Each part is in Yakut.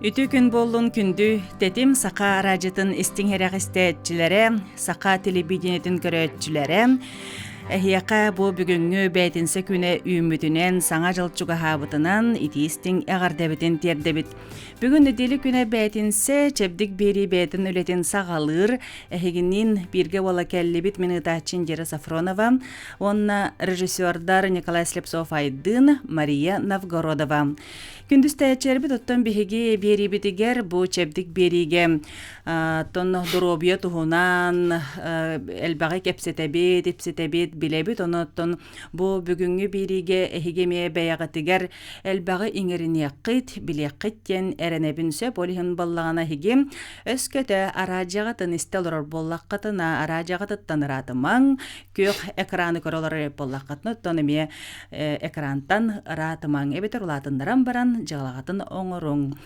Үтүө күн буоллун күндү тэтим саха араадьытын истиҥ эрэх истээччилэрэ, саха телевидениетин көрөөччүлэрэ, эһиэхэ бу бүгүҥҥү бээтинсэ күнэ үүммүтүнэн, саҥа дьыл чугаһаабытынан итии истиҥ эҕэрдэбитин тиэрдэбит. Бүгүн нэдиэлэ күнэ бээтинсэ, чэбдик биэрии бэйэтин үлэтин саҕалыыр. Эһигинниин бииргэ буола кэллибит мин ыытааччы Индира Сафронова уонна режиссердар Николай Слепцов-Айдын, Мария Новгородова. Күндүс тээччилэрбит оттон биһиги биэриибитигэр бу чэбдик биэриигэ оттон доруобуйа туһунан элбэҕи кэпсэтэбит, ипсэтэбит, билэбит. Онон бу бүгүҥҥү биэриигэ эһиги эмиэ бэйэҕитигэр элбэҕи иҥэриниэххит, билиэххит диэн эрэнэбин сөп. Ол иһин буоллаҕына эһиги өскөтө араадьыйаҕытын истэ олорор буоллаххытына, араадьыйаҕытыттан ыраатымаҥ, күөх экраны көрө олорор буоллаххытына, оттон эмиэ экрантан ыраатымаҥ эбэтэр улаатыннаран баран дьыалаҕытын оҥоруҥ.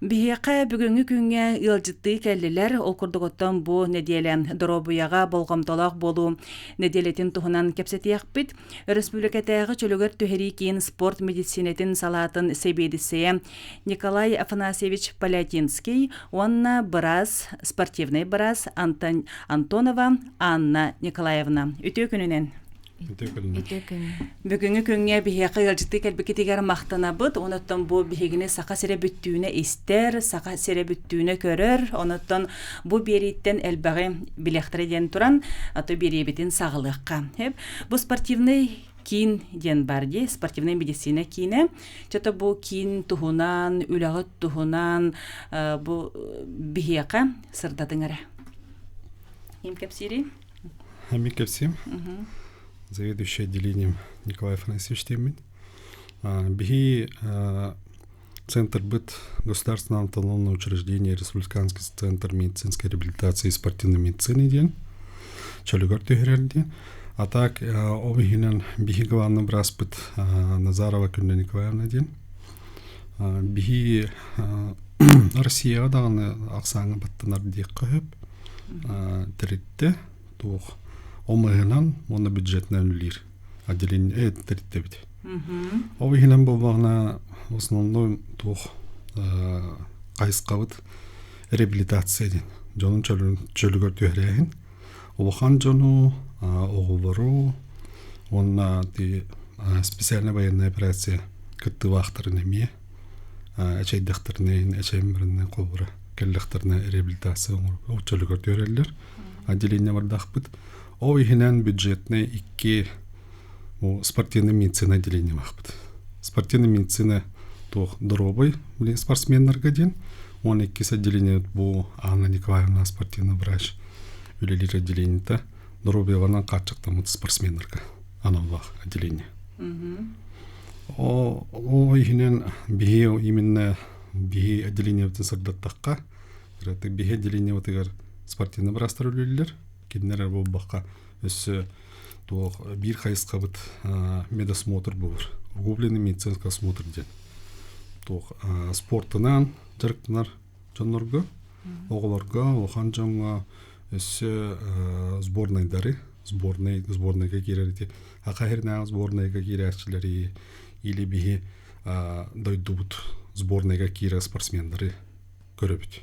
Биһиэхэ бүгүҥҥү күҥҥэ ыалдьыттыы кэллилэр. Ол курдук оттон бу нэдиэлэ доруобуйаҕа болҕомтолоох буолуу нэдиэлэтин туһунан кэпсэтиэхпит. Өрөспүүбүлүкэтээҕи чөлүгэр түһэрии киин спорт медицинэтин салаатын сэбиэдиссэйэ Николай Афанасьевич Полятинский уонна быраас, спортивнай быраас Антон Антонова Анна Николаевна. Үтүө күнүнэн! Үтүө күн. Бүгүҥҥү күҥҥэ биһиэхэ ыалдьыттыы кэлбиккитигэр махтанабыт. Онуттан бу биһигини Саха сирэ бүттүүнэ истэр, Саха сирэ бүттүүнэ көрөр. Онуттан бу биэрииттэн элбэҕи билиэхтэрэ диэн туран, ато биэриэбитин саҕалыахха. Бу спортивный киин диэн бар дии, спортивнай медицина киинэ. Чото бу киин туһунан, үлэҕит туһунан бу биһиэхэ сырдатыҥ эрэ. Им кэпсиирий? Амик кэпсиим. Заведующий отделением Николай Афанасьевич диэммин. Биһи Центр быт государственное автономное учреждение Республиканский центр медицинской реабилитации и спортивной медицины диэн чөлүгэр түһэрэр диэн. А так ол иһинэн биһи главный быраспыт Назарова Күндэ Николаевна диэн. Биһи Россияҕа даҕаны ахсааҥҥа баттанар диэххэ сөп. Тэрилтэ туох омыһынан уонна бюджетынан үлэлиир отделение тэрилтэбит. Ол иһинэн буоллаҕына в основном туох хайысхабыт реабилитация диэн дьонун чөлүгэр түһэрээһин улахан дьону оҕолору уонна специальная военная операция кыттыылаахтарын эмиэ эчэйдэхтэринэ эчэйиммэринэ холобура кэллэхтэринэ реабилитация оҥорор чөлүгэр түһэрэллэр отделение бардаахпыт ол иһинэн бюджетнай икки спортивная медицина отделение баахпыт спортивная медицина туох доруобай спортсменнарга диэн уон иккис отделение бу Анна Николаевна спортивный врач үлэлиир отделениета доруобуйаларынан хааччахтаммыт спортсменнарга аналлаах отделение О, ол иһинэн биһи именно биһи отделениебытын сырдаттахха, биһи отделениебытыгар спортивный быраастар үлэлииллэр. Кинилэр буолбакка өссө туох биир хайысхабыт медосмотр буолар. Углубленный медицинский осмотр диэн. Туох спортынан дьарыктанар дьоннорго, оҕолорго, улахан дьоҥҥо өссө сборнайдары, сборнай, сборнайга киирэр ити Аха сиринээҕи сборнайга киирээччилэри или биһи дойдубут сборнайга киирэр спортсменнары көрөбүт.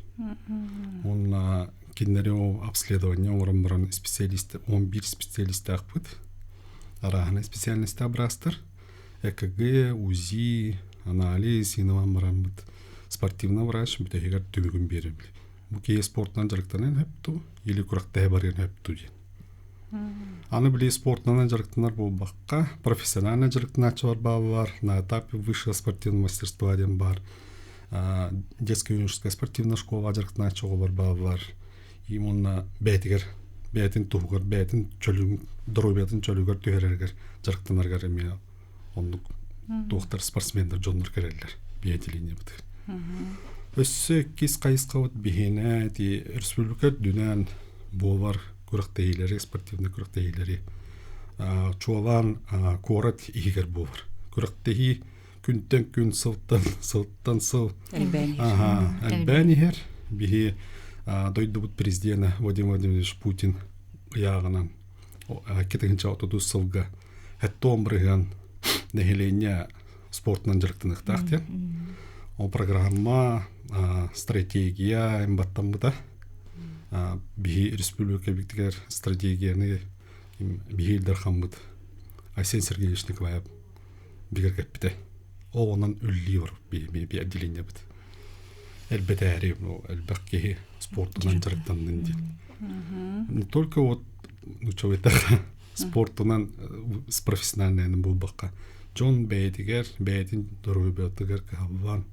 Уонна кинилэри ол обследование оҥорон баран специалист 11 специалистаахпыт. Арааһынай специальностаах быраастар. ЭКГ, УЗИ, анализ инован бараммыт спортивный врач бүтэһигэр түмүгүн биэрэбил. Бу киһи спортунан дьарыктаныан сөп дуу или күрэхтэһэ барыан сөп дуу диэн. Аны били спортунан дьарыктанар буолбакка, профессионально дьарыктанааччылар бааллар, на этапе высшего спортивного мастерства диэн баар, детская юношеская спортивная школа дьарыктанааччы оҕолор бааллар. И уонна бэйэтигэр бэйэтин туһугар, бэйэтин чөлүн, доруобуйатын чөлүгэр түһэрэригэр дьарыктанарыгар эмиэ оннук туохтар спортсменнар дьоннор кэлэллэр биэтилиниябытыгар. Өссө иккис хайысхабыт биһиэнэ ити республика үрдүнэн буолар күрэхтэһиилэри, спортивнай күрэхтэһиилэри чуолаан куорат иһигэр буолар. Күрэхтэһии күнтэн күн, сылтан сылтан сыл элбээн иһэр. Биһи дойдубут президенэ Владимир Владимирович Путин ыйааҕынан 2030 сылга 70 бырыһыан нэһилиэнньэ спортунан дьарыктаныахтаах диэн. Ол программа, стратегия баттаммыта. Биһи республика биктигэр стратегияны биһи Ил Дархаммыт Айсен Сергеевич Николаев бигэргэппитэ. Ол онон үллии бар би отделениебыт. Элбэтээри элбэх киһи спортунан дьарыктаннын диэн. Не только вот нуччалыйтах спортунан с профессиональныйын булбакка дьон бэйэтигэр бэйэтин доруобуйатыгар кыһаллан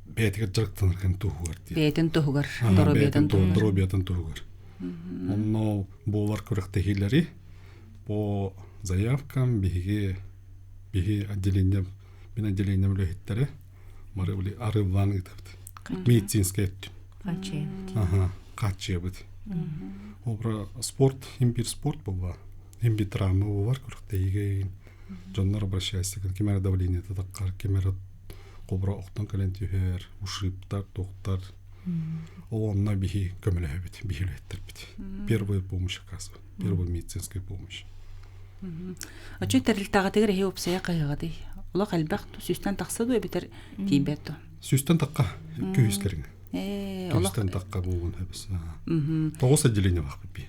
бэйэтигэр дьарыктанаргын туһугар диэн. Бэйэтин туһугар, доруобуйатын туһугар. Доруобуйатын туһугар. Онно буолар күрэхтэһиилэри по заявкам биһиги биһи отделением мин отделением үлэһиттэрэ бары били арыылаан ыытабыт. Медицинскэй өттүн. Хааччыйабыт. Аха, хааччыйабыт. Обра спорт, имбир спорт буолла. Имбир травма буолар күрэхтэһиигэ дьоннор обращайся ким эрэ давлениета таххар, ким эрэ кобра охтон кэлэн түһэр, ушибтар, тохтар. Ол онно биһи көмөлөһөбүт, биһи үлэһиттэрбит. Первая помощь оказывает, первая медицинская помощь. Оччо тэрилтэҕитигэр эһи уопсайа хайыаҕытый? Олох элбэх сүүстэн тахса дуо эбэтэр тиийбэт дуо? Сүүстэн тахха күһүс кэриҥэ. Күһүстэн тахха буолуон сөбүс. Тоҕус отделение баахпыт би.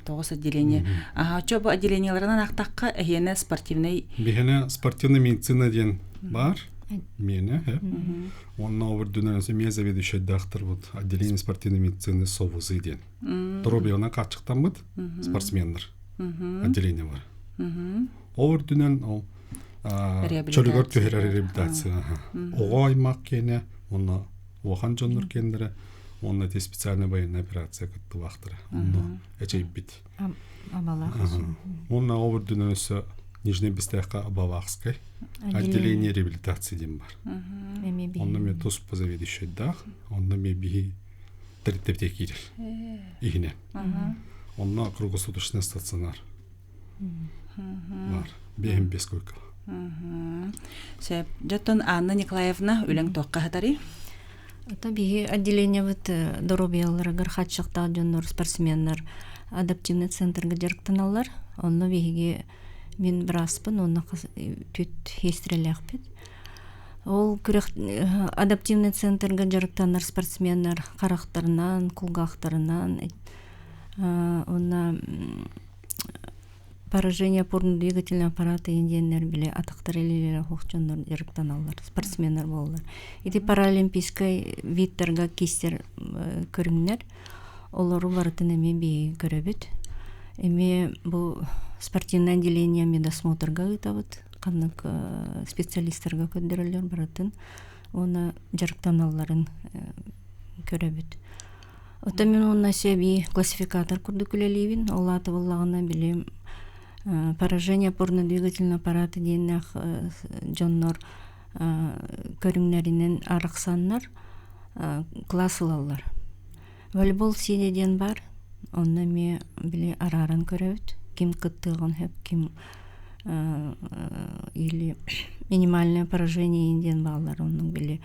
Тоҕус отделение. Аха, оччо бу отделениеларынан аахтахха эһиэнэ спортивный Биһиэнэ спортивная медицина диэн баар. Миэнэ, Уонна обурдунан эмиэ заведующайдаахтар вот отделение спортивной медицины СОВЗ диэн. Доруобуйанан хааччахтаммыт спортсменнар отделение бар. Ол үрдүнэн ол чөлүгэр түһэрэр реабилитация. Оҕо аймак киэнэ, уонна улахан дьоннор киэннэрэ, уонна ити специальная военная операция кыттылаахтара. Онно эчэйбит. Абалаах. Уонна ол үрдүнэн өссө Нижней Бестээххэ Абалаахскай отделение реабилитации диэн бар. Онно мен туспа заведующайдаах, онно мен биһи тэрилтэбитигэр киирэр. Иһинэ. Онно круглосуточный стационар бар. Биэһин бес койка. Сөп. Дьоттон Анна Николаевна үлэҥ туохха хатарый? Ата биһи отделениебыт доруобуйаларыгар хааччахтаах дьоннор, спортсменнар адаптивный центрга дьарыктаналлар. Онно биһиги мин бырааспын уонна түт сиэстэрэлээхпит. Ол күрэх адаптивный центрга дьарыктанар спортсменнар харахтарынан, кулгаахтарынан уонна поражение опорно-двигательного аппарата диэннэр били атахтар илиилэрэ суох дьоннор дьарыктаналлар, спортсменнар буолаллар. Ити паралимпийскай видтарга киистэр көрүҥнэр олору барытын эмиэ биһиги көрөбүт. Эмиэ бу спортивное отделение медосмотрга ыытабыт. Ханнык специалистарга көрдөрөллөр барытын уонна дьарыктаналларын көрөбүт. Оттон мин уонна эбии классификатор курдук үлэлиибин. Ол аата буоллаҕына били поражение опорно-двигательного аппарата диэннээх дьоннор көрүҥнэринэн арахсаннар класс ылаллар. Волейбол сиэнэ диэн баар. Онно эмиэ били арааран көрөбүт. Ким кыттыаҕын сөп, ким или минимальное поражение диэн бааллар. Оннук били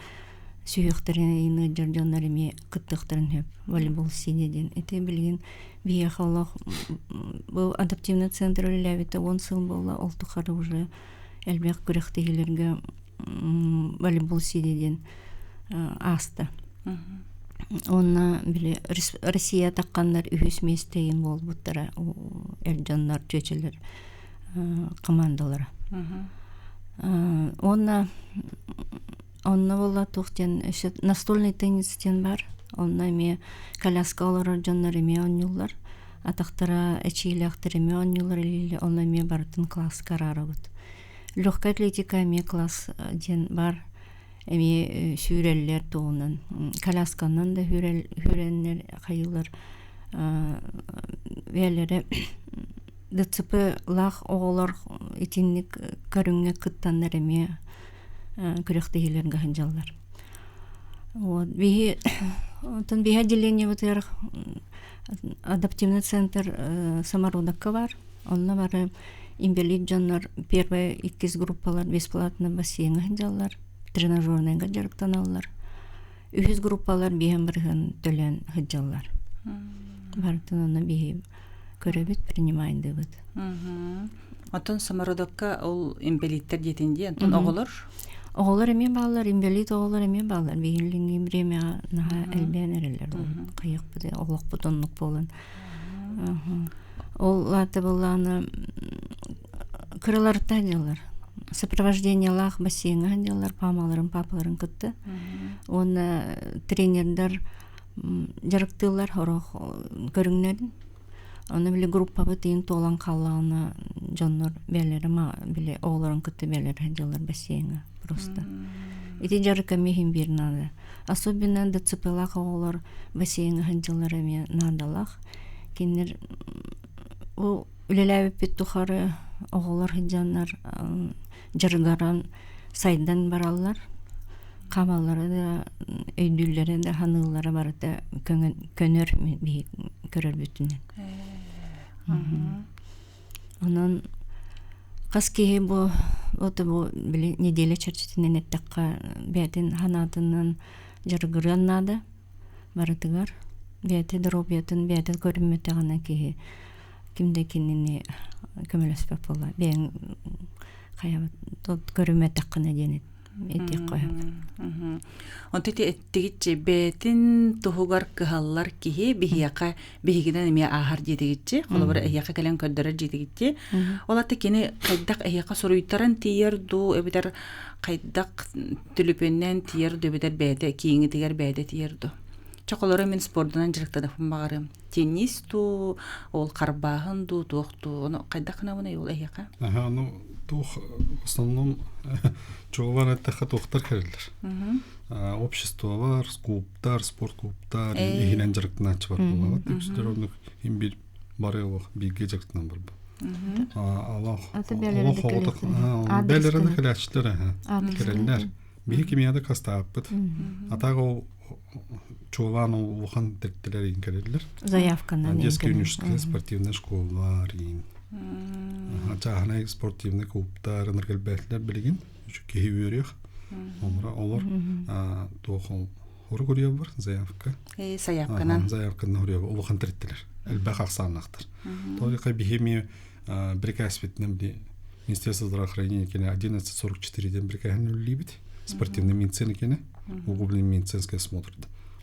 сүһүөхтэрин ыалдьар дьоннор эмиэ кыттыахтарын сөп. Волейбол сиэнэ диэн. Ити билигин биһиэхэ олох бу адаптивный центр үлэлээбитэ 10 сыл буолла. Ол тухары уже элбэх күрэхтэһиилэргэ волейбол сиэнэ диэн ааста. Уонна били Россия тахханнар үһүс миэстэйин буолбуттара эр дьоннор чүөчэлэр командалара. Уонна онно буолла туох диэн өссө настольный теннис диэн бар. Онно эмиэ коляска олорор дьоннор эмиэ оонньууллар. Атахтара эчиилээхтэр эмиэ оонньууллар илиилэ онно эмиэ барытын класска араарабыт. Легкая атлетика эмиэ класс диэн бар. Эмиэ сүүрэллэр тугунан колясканан да үүрэннэр хайыылар бэйэлэрэ ДЦП-лаах оҕолор итинник көрүҥҥэ кыттаннар эмиэ күрэхтэһиилэргэ сылдьаллар. Вот биһи оттон биһи отделениебытыгар адаптивный центр Самородокка бар. Онно бары инбэлиит дьоннор первая, иккис группалар бесплатно бассейҥҥа сылдьаллар, тренажерныйга дьарыктаналлар. Үһүс группалар биэһэн бырыһыан төлөөн сылдьаллар. Барытын онно биһи көрөбүт, принимайдыбыт. Оттон Самородокка ол инбэлииттэр диэтин дии, онтон оҕолор? Оҕолор эмиэ бааллар, инбэлиит оҕолор эмиэ бааллар. Биһиги бириэмэҕэ наһаа элбээн эрэллэр. Хайыахпыт, олохпут оннук буолан. Ол аата былаана кыраларыттан дьаллар. Сопровождениелаах бассейҥа дьаллар паамаларын, папаларын кытта. Уонна тренердэр дьарыктыыллар сорох көрүҥнэрин. Аны били группабыт иин туолан хааллаҕына дьоннор бэйэлэрэ били оҕолорун кытта бэйэлэрэ сылдьаллар бассейҥа просто. Ити дьарыкка эмиэ иһин биир наада. Особенно ДЦП-лаах оҕолор бассейҥа сылдьаллара эмиэ наадалаах. Кинилэр ол үлэлээбиппит тухары оҕолор сылдьаннар дьарыгыран сайдан бараллар. Хаамаллара да, өйдүүллэрэ да, ханыыллара барыта көнөр биһи көрөрбүтүнэн. Онон хас киһи бу вот бу били неделя чэрчитинэн эттэххэ бэйэтин санаатынан дьарыгырыан наада барытыгар бэйэтэ доруобуйатын бэйэтэ көрүммэтэҕинэ киһи ким да кинини көмөлөспөт буолла бэйэҥ хайабыт көрүммэтэххинэ диэн этиэххэ сөп. Онто ити эттигиччи бэйэтин туһугар кыһаллар киһи биһиэхэ биһигинэн эмиэ ааһар диэтигиччи холобура эһиэхэ кэлэн көрдөрөр диэтигиччи ол аты кини хайдах эһиэхэ суруйтаран тиийэр дуу эбэтэр хайдах түлүпүөннээн тиийэр дуу эбэтэр бэйэтэ кииҥитигэр бэйэтэ тиийэр дуу чоколоро мин спордунан дьарыктаныахпын баҕарыам теннис дуу ол харбааһын дуу туох дуу ону хайдах гынабыный ол эһиэхэ Аха, ну туох в основном чуолаан эттэххэ туохтар кэлэллэр. Обществолар, клубтар, спорт клубтар иһинэн дьарыктанааччы бар буолабат. Үксүлэр оннук им бир бары олох бииргэ дьарыктанан барбыт. Олох олох оҕотох бээлэрэ да кэлээччилэр кэлэллэр. Биһи кимиэхэ да кастааппыт. А так ол чуолаан улахан тэрилтэлэр иин кэлэллэр. Заявканан Детская юношеская спортивная школалар иин. Чааһынай спортивный клубтар ыныргылбэтлэр билигин киһи үөрүөх. Олор олор туох хору көрүө заявка. Заявканан. Заявканан хору улахан тэрилтэлэр. Элбэх ахсааннаахтар. Только биһи бирикээспитинэн били Министерство здравоохранения кини 1144 диэн бирикээһин үлэлиибит. Спортивный медицина кини углубленный медицинский осмотр.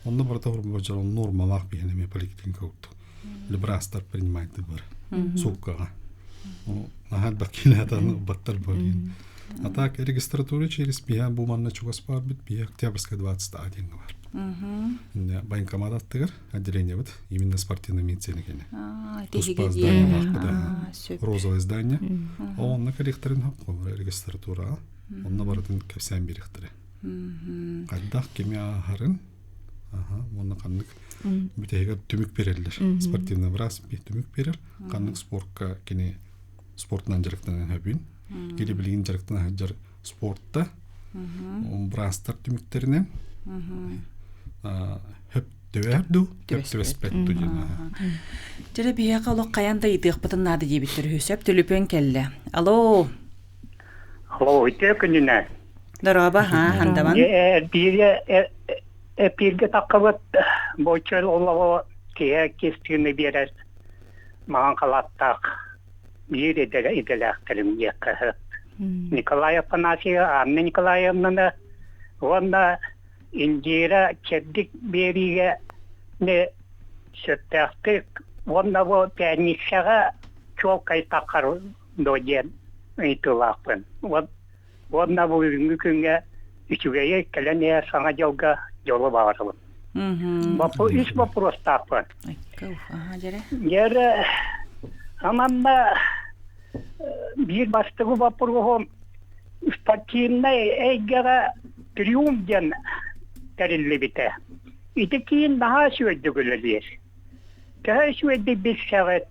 Онно барыта дьон нормалаах биһин эмиэ поликлиника курдук. Быраастар принимает бар сууккаҕа. Наһаа элбэх киинэ баттар болин. А так регистратура через биһэ бу манна чугас барбыт биһэ Октябрьская 21 бар. Военкомат аттыгар отделениебыт именно спортивный медицина кини. Туспа здание розовое здание. Онно кэлиэхтэрин хоп регистратура. Онно барытын кэпсээн биэриэхтэрэ. Хайдах кими ааһарын уонна ханнык бүтэһигэр түмүк берэллэр. Спортивный быраас түмүк берер. Ханнык спортка кини спортунан дьарыктанан хөбүн. Кини билигин дьарыктана сылдьар спортта быраастар түмүктэринэн хөп төбөр дуу төбөспөт дуу диэн Дьэ биһиэхэ олох хайаан да ыйытыахпытын наада диэбиттэр үһү. Сөп төлөпүөн кэллэ. Алло. Алло, үтүө күнүнэн. Дорообо, ха, хандабан. Бииргэ эпииргэ таххабыт Бойчол олоҕо киһи кистиини биэрэр маҥан халааттаах биир идэлээхтэрим диэххэ сөп. Николай Афанасьев, Анна Николаевнаны уонна Индира чэбдик биэриигэ сөптөөхтүк уонна бу пианистаҕа чуолкай таххар дуо диэн ыйытыылаахпын. Уонна бу бүгүҥҥү күҥҥэ үчүгэйи кэлэн иһэр саҥа дьолго дьолу баҕарабын. Үс боппуруостаахпын. Дьэ, аманна биир бастакы боппуруоһум спортивнай эйгэҕэ триумф диэн тэриллибитэ. Ити киин наһаа үчүгэйдик үлэлиир. Төһө үчүгэйдик билсэҕит,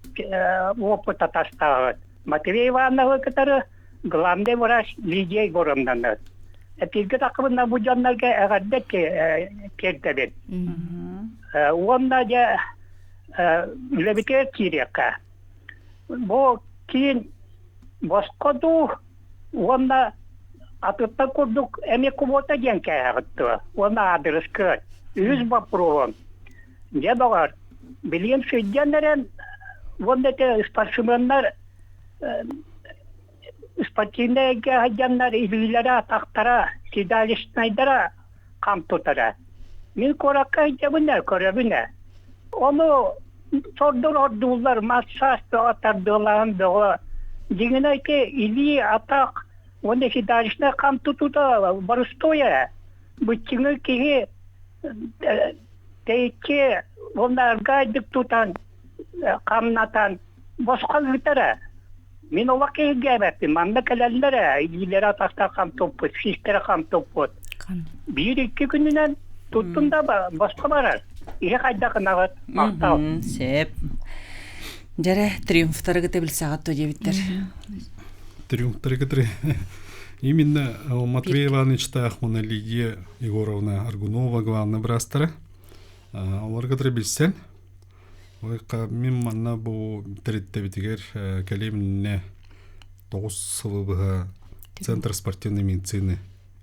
уопут атастааҕыт? Матвей Ивановы кытары главный врач Лидия Егоровнаны. Эпииргэ таххыбына бу дьоннорго эҕэрдэ тиэрдэбин. Уонна дьэ үлэбитигэр киириэххэ. Бу киин босхо дуу уонна атыттар курдук эмиэ квота диэн кээһэҕит дуо? Уонна аадырыскыт. Үһүс боппуруоһум. Дьэ доҕор, билигин сылдьан эрэн уонна ити спортсменнар Спортивнай эйгэ сылдьаннар илиилэрэ, атахтара, седалищнайдара хам тутара. Мин куоракка сылдьабын ээ, көрөбүн ээ. Ону сордор ордууллар, массаас бөҕө, тардыалааһын бөҕө. Дьиҥинэ ити илии, атах уонна седалищнай хам тутуута борустуой ээ. Быччыҥы киһи тэйиччи уонна аргаайдык тутан, хамнатан босхо ыытара. Мин олох киһиргээбэппин, манна кэлэллэр ээ, илиилэрэ атахтара хам туппут, систэрэ хам туппут. Биир-икки күнүнэн туттун да босхо барар. Иһи хайдах гынаҕыт? Махтал. Сөп. Дьэрэ, триумфтары кытта билсэҕит дуо диэбиттэр. Триумфтары кытары Именно Матвей Ивановичтаах уонна Лидия Егоровна Аргунова главный быраастара. Олорго кытары билсэн, Мин манна бу тэрилтэбитигэр кэлиэминнэ тоҕус сылы быһа Центр спортивной медицины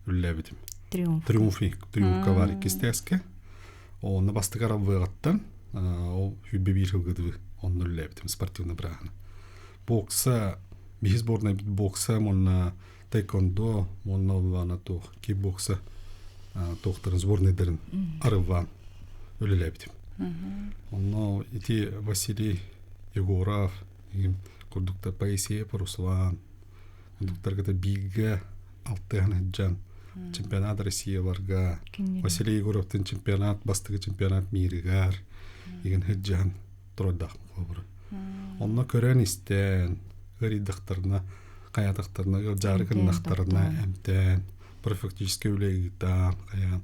үлэлээбитим. Триумф. Триумфи, Триумфка бар иккистэске. Онно бастакы арабыаҕыттан ол сүүрбэ биир сылгыдыбы онно үлэлээбитим спортивный бырааһына. Бокса, биһи сборнайбыт бокса уонна таэквондо уонна оллаана туох кикбокса туохтарын сборнайдарын арыллаан үлэлээбитим. Онно ити Василий Егоров курдуктар Паисеев Руслан курдуктарга бииргэ алтыһан сылдьан чемпионат Россияларга Василий Егоровтын чемпионат бастакы чемпионат мииригэр игин сылдьан турардаах холобура. Онно көрөн-истэн ыарыйдахтарына хайаатахтарына ыалдьаары гыннахтарына эмтээн профилактическай үлэ ыытан хайаан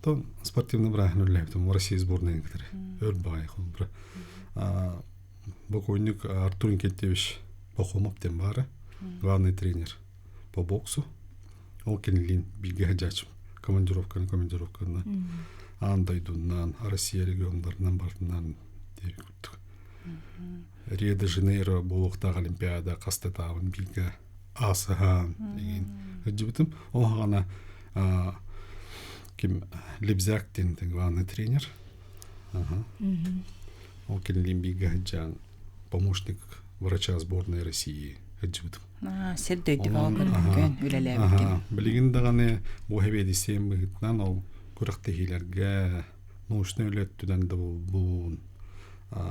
то спортивный бырааһын үлэлээбитим Россия сборнайын кытары өр баҕайы холобура бокуойнук Артур Инкентьевич Пахомов диэн баара главный тренер по боксу ол кинилиин бииргэ сылдьааччым командировканы командировканы аан дойдунан Россия регионнарынан барытынан диэбит курдук Рио-де-Жанейро буолуохтаах Олимпиада хаста таабын бииргэ аасыһаан игин сылдьыбытым. Ол хаҕана ким Лебзяк диэн главный тренер. Ол кинилиин бииргэ сылдьан помощник врача сборной России сылдьыбытым. Сир дойдуга көрбүккүн, үлэлээбиккин. Билигин даҕаны бу сэбиэдиссэйим быһыытынан ол күрэхтэһиилэргэ научнай үлэ өттүнэн да буолбун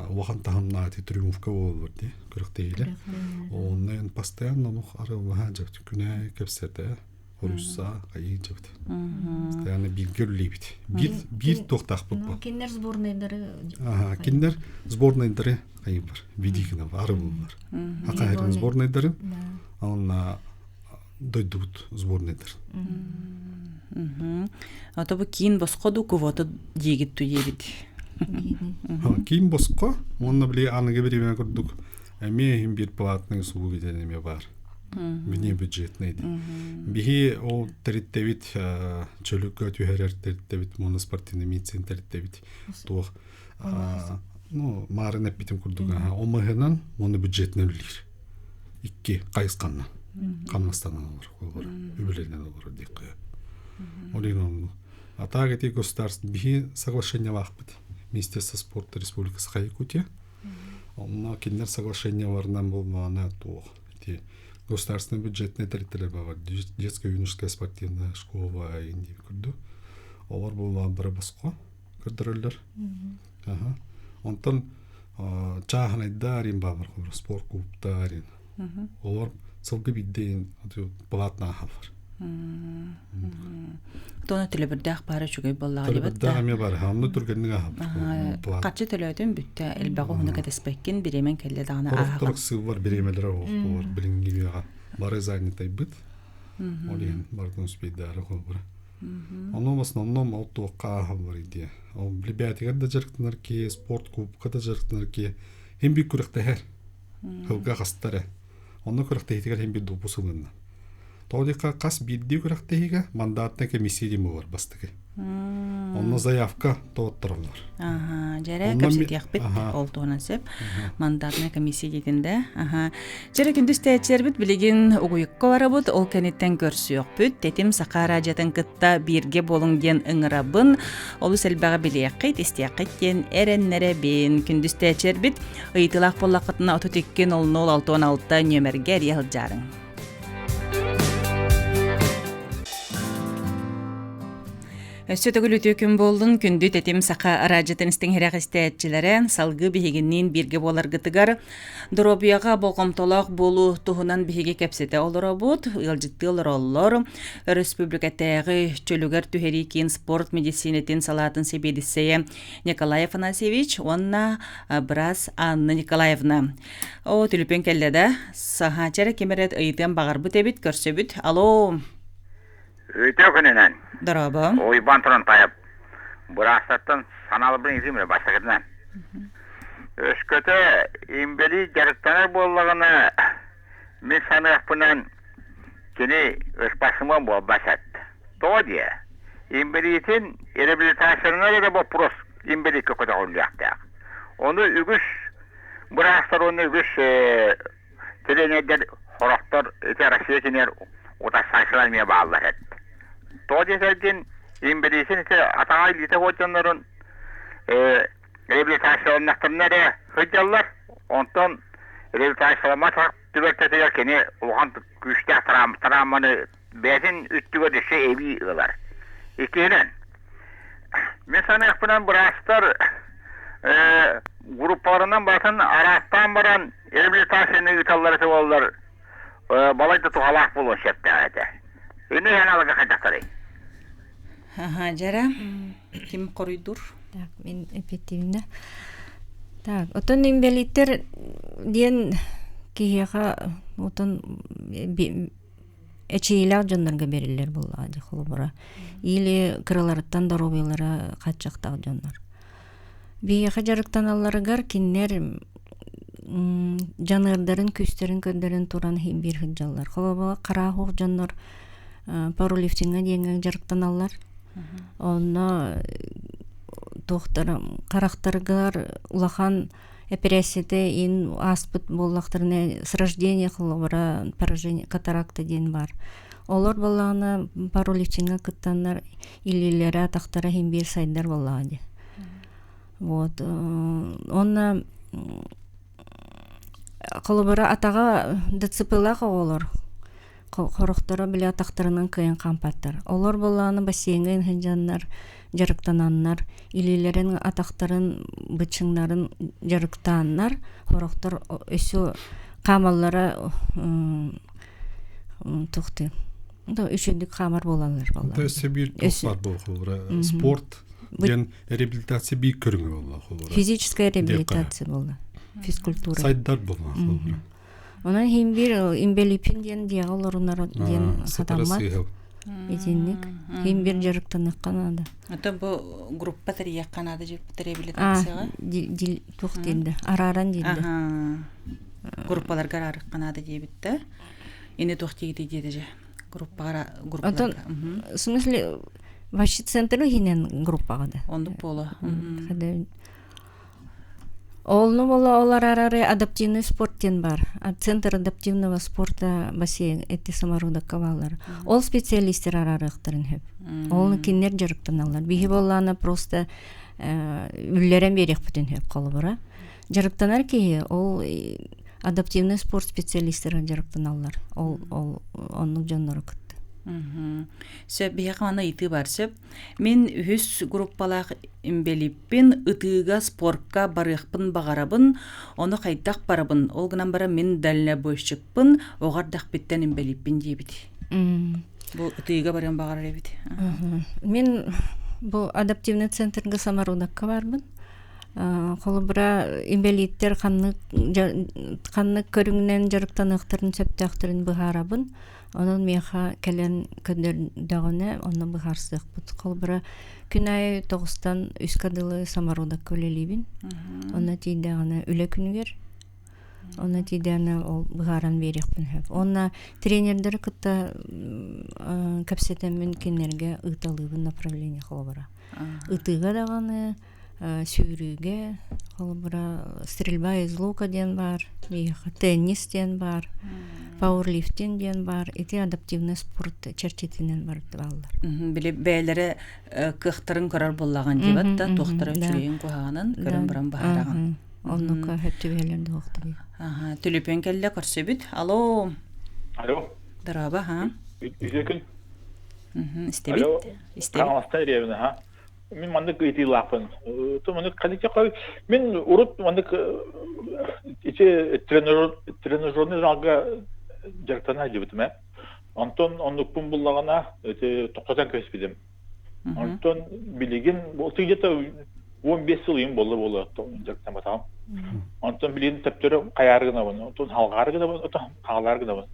улахан таһымнаах ити триумфка буоллар дии күрэхтэһиилэр. Онно постоянно омук арыллаһа дьэбит күнэ кэпсэтэ хоруйса хайыы дьэбит. Постоянно бииргэ үлэлиибит. Биир биир туохтаахпыт бу. Кинилэр сборнайдары Аха, кинилэр сборнайдары хайыылар, видигина арыллар. Хакайрын сборнайдарын, онна дойдубут сборнайдарын. Ото бу киин босхо ду квота диигит туйебит. Киин босхо уонна били аныгы бириэмэ курдук эмиэ иһин биир платный услуги диэн эмиэ баар. Вне бюджетный ди. Биһи ол тэриттэбит чөлүккө түһэрэр тэриттэбит моноспортивный медицин тэриттэбит туох ну маарын эппитим курдук омыһынан уонна бюджетынан үлэлиир. Икки хайысханнан хамнастанан олорор, үбүлэнэн олорор диэххэ. Ол иһин оннук. А так эти государство биһи соглашениялаахпыт Министерство спорта Республика Саха Якутия. Онно кинилэр соглашенияларынан буоллаҕына туох ити государственный бюджетный тэрилтэлэр баар детская юношеская спортивная школа диэн курдук. Олор буоллаҕа бары босхо көрдөрөллөр. Аха. Онтон чааһынайдар им баалар спорт клубтар Олор сылгы биирдэ платно аһаллар. Тоно төлөбүрдээх баара үчүгэй буоллаҕа Төлөбүрдээх эмиэ бар. Онно түргэнник аһаллар. Харчы төлөөтүн бүттэ. Элбэҕи уһуну кэтэспэккин, бириэмэн кэллэ даҕаны ааһаҕын. Торох сыыллар бириэмэлэрэ оһох буолар билиҥҥи үйэҕэ. Бары занятайбыт. Ол иһин барытын успейдаары холбура. Ону в основном ол туохха ааһаллар идея. Ол билбээтигэр да дьарыктанар киһи, спорт клубка да дьарыктанар киһи хин бир күрэхтэһэр. Сылга хаста эрэ. Онно күрэхтэһиитигэр хин бир допуск ылынна. Тоҕо диэххэ хас биирдии күрэхтэһиигэ мандатная комиссия диэн буолар бастакы. Онно заявка тоҕоттороллор. Аха, дьэрэ кэпсэтиэхпит ол туһунан сөп. Мандатная комиссия диэтин да. Аха. Дьэрэ күндүс тээччилэрбит билигин угуйукка барабыт, ол кэнниттэн көрсүөхпүт. Тэтим Саха радиотын кытта бииргэ буолуҥ диэн ыҥырабын. Олус элбэҕи билиэххит, истиэххит диэн эрэннэрэбин. Күндүс тээччилэрбит ыйытыылаах буоллаххытына 32 00 66 нүөмэргэ эрийэ сылдьаарыҥ. Өссө төгүл үтүө күн буоллун, күндү тэтим саха араадьытын истиҥ-иһирэх истээччилэрэ, салгыы биһигинниин бииргэ буоларгытыгар доруобуйаҕа болҕомтолоох буолуу туһунан биһиги кэпсэтэ олоробут, ыалдьыттыы олороллор. Өрөспүүбүлүкэтээҕи чөлүгэр түһэрии киин спорт медицинэтин салаатын сэбиэдиссэйэ Николай Афанасьевич уонна быраас Анна Николаевна. Оо, түлүпүөн кэллэ да, саһаача эрэ ким эрэ ыйытыан баҕарбыт эбит, көрсөбүт. Алло! Үтүө күнүнэн. Дорообо. Уйбаан Турантаев. Быраастартан санааларбын ыытыым эрэ бастакытынан. Өскөтө имбэлиит дьарыктанар буоллаҕына, мин саныахпынан кини ыспасыман буолбат эт. Тоҕо диэ? Имбэлиитин реабилитациянан эрэ боппуруос имбэлииккэ көтөҕүллүөхтээх. Ону үгүс быраастар уонна үгүс Тренердэр сорохтор ити Россия кинилэр утарсааччылар эмиэ бааллар эт. Тоҕо диэтэргин инбэлиисин ити атаҕа илиитэ суох дьоннорун реабилитацияланнахтарына эрэ сылдьаллар. Онтон реабилитацияламмат түбэлтэтигэр кини улахан күүстээх травманы бэйэтин үттүгэр өссө эбии ылар. Иккиһинэн, мин саныахпынан быраастар группаларынан барытын араастаан баран реабилитацияны ыыталлар этэ буоллар балайда туһалаах буолуон сөптөөх этэ. Ини аналыга хайдахтарый? Аха, дьара ким хоруйдуур? Так, мин эппиэттиибин да. Так, отон инбэлииттэр диэн киһиэхэ отон эчиилээх дьоннорго бэриллэр буоллаҕа дии холобура или кыраларыттан доруобуйалара хааччахтаах дьоннор биһиэхэ дьарыктаналларыгар кинилэр дьаныардарын күүстэрин көрдөрөн туран биир сылдьаллар холобура хараах дьоннор пауэрлифтиҥҥа диэҥҥэ дьарыктаналлар онно туохтара харахтарыгар улахан эпэрээссийэтэ ин ааспыт буоллахтарына с рождения холобура поражение катаракта диэн баар олор буоллаҕына параличиҥҥа кыттаннар илиилэрэ атахтара иһин биир сайдар буоллаҕа дии вот уонна холобура атаҕа ДЦП-лаах оҕолор Хорохторо били атахтарынан кыайан хаампаттар. Олор буоллаҕына бассейҥҥа сылдьаннар, дьарыктананнар, илиилэрин, атахтарын, быччыҥнарын дьарыктааннар, хорохтор өссө хаамаллара туохтуй үчүгдүк хаамар буолаллар буоллаҕа. Өссө биир туох баар буолуо спорт диэн реабилитация биир көрүҥэ буолла Физическая реабилитация буолла. Физкультура. Сайдар буолла. Онон иһин биир имбэлииппин диэн дьиэҕэ олорунар диэн сатаммат. Итинник. Иһин биир дьарыктаныахха наада. Это бу группа тэрийиэххэ наада дьиэппит реабилитацияҕа? Туох диэнде? Арааран диэнде. Группаларга араарыахха наада диэбит да. Ини туох диэбит диэдэ же. Группаҕа Отон в смысле вообще центр иһинэн группаҕа да. Оннук буолуо. Олну буола ол араарары адаптивный спорт диэн баар. Центр адаптивного спорта бассейн эти самородокка бааллар. Ол специалистер араарыахтарын сөп. Ол кинилэр дьарыктаналлар. Биһи буоллаана просто үллэрэн биэриэхпитин сөп холобура. Дьарыктанар киһи ол адаптивный спорт специалистара дьарыктаналлар. Ол ол оннук дьоннору кытта. Сөп биһиэхэ манна ыйытыы бар сөп. Мин үһүс группалаах имбэлиппин, ытыыга, спорка барыахпын баҕарабын, ону хайдах барабын, ол гынан баран мин дальнобойщикпын, оҕо эрдэхпиттэн имбэлиппин диэбит. Бу ытыыга барыан баҕарар эбит. Мин бу адаптивный центрга Самарудакка барбын. Холобура, инбэлииттэр ханнык ханнык көрүҥүнэн дьарыктаныахтарын сөптөөхтөрүн быһаарабын. Онон миэхэ кэлэн көрдөрдөҕүнэ, онно быһаарсыахпыт. Холобура, күн аайы тоҕустан үскэ дылы самородокка үлэлиибин. Онно тиийдэҕинэ үлэ күнүгэр онно тиийдэҕинэ ол быһааран биэриэхпин сөп. Уонна тренердэри кытта кэпсэтэммин кинилэргэ ыыталыыбын направление холобура. Ытыыга даҕаны, сүүрүүгэ холобура стрельба из лука диэн баар теннис диэн баар пауэрлифтинг диэн баар ити адаптивный спорт чэрчитинэн барыта бааллар били бэйэлэрэ кыахтарын көрөр буоллаҕын диэбэт да туохтара үчүгэйин куһаҕанын көрөн баран баһараҕын оннука сөп түбэһэлэр дуохтар төлөпүөн кэллэ көрсөбүт алло алло дорообо ха үтүө күн. Истэбит. Истэбит. Хаҥаластан ириэбин аха. Мин маннык ыйытыылаахпын. Маннык ханнык мин урут маннык ити тренажерный залга дьарыктана сылдьыбытым ээ. Онтон оннукпун буллаҕына ити тохтотон кэбиспитим. Онтон билигин где-то 15 сыл ыйым буолла буолла дьарыктамматаҕым. Онтон билигин төптөрү хайаары гынабын, онтон халҕаары гынабын, онтон хаалаары гынабын.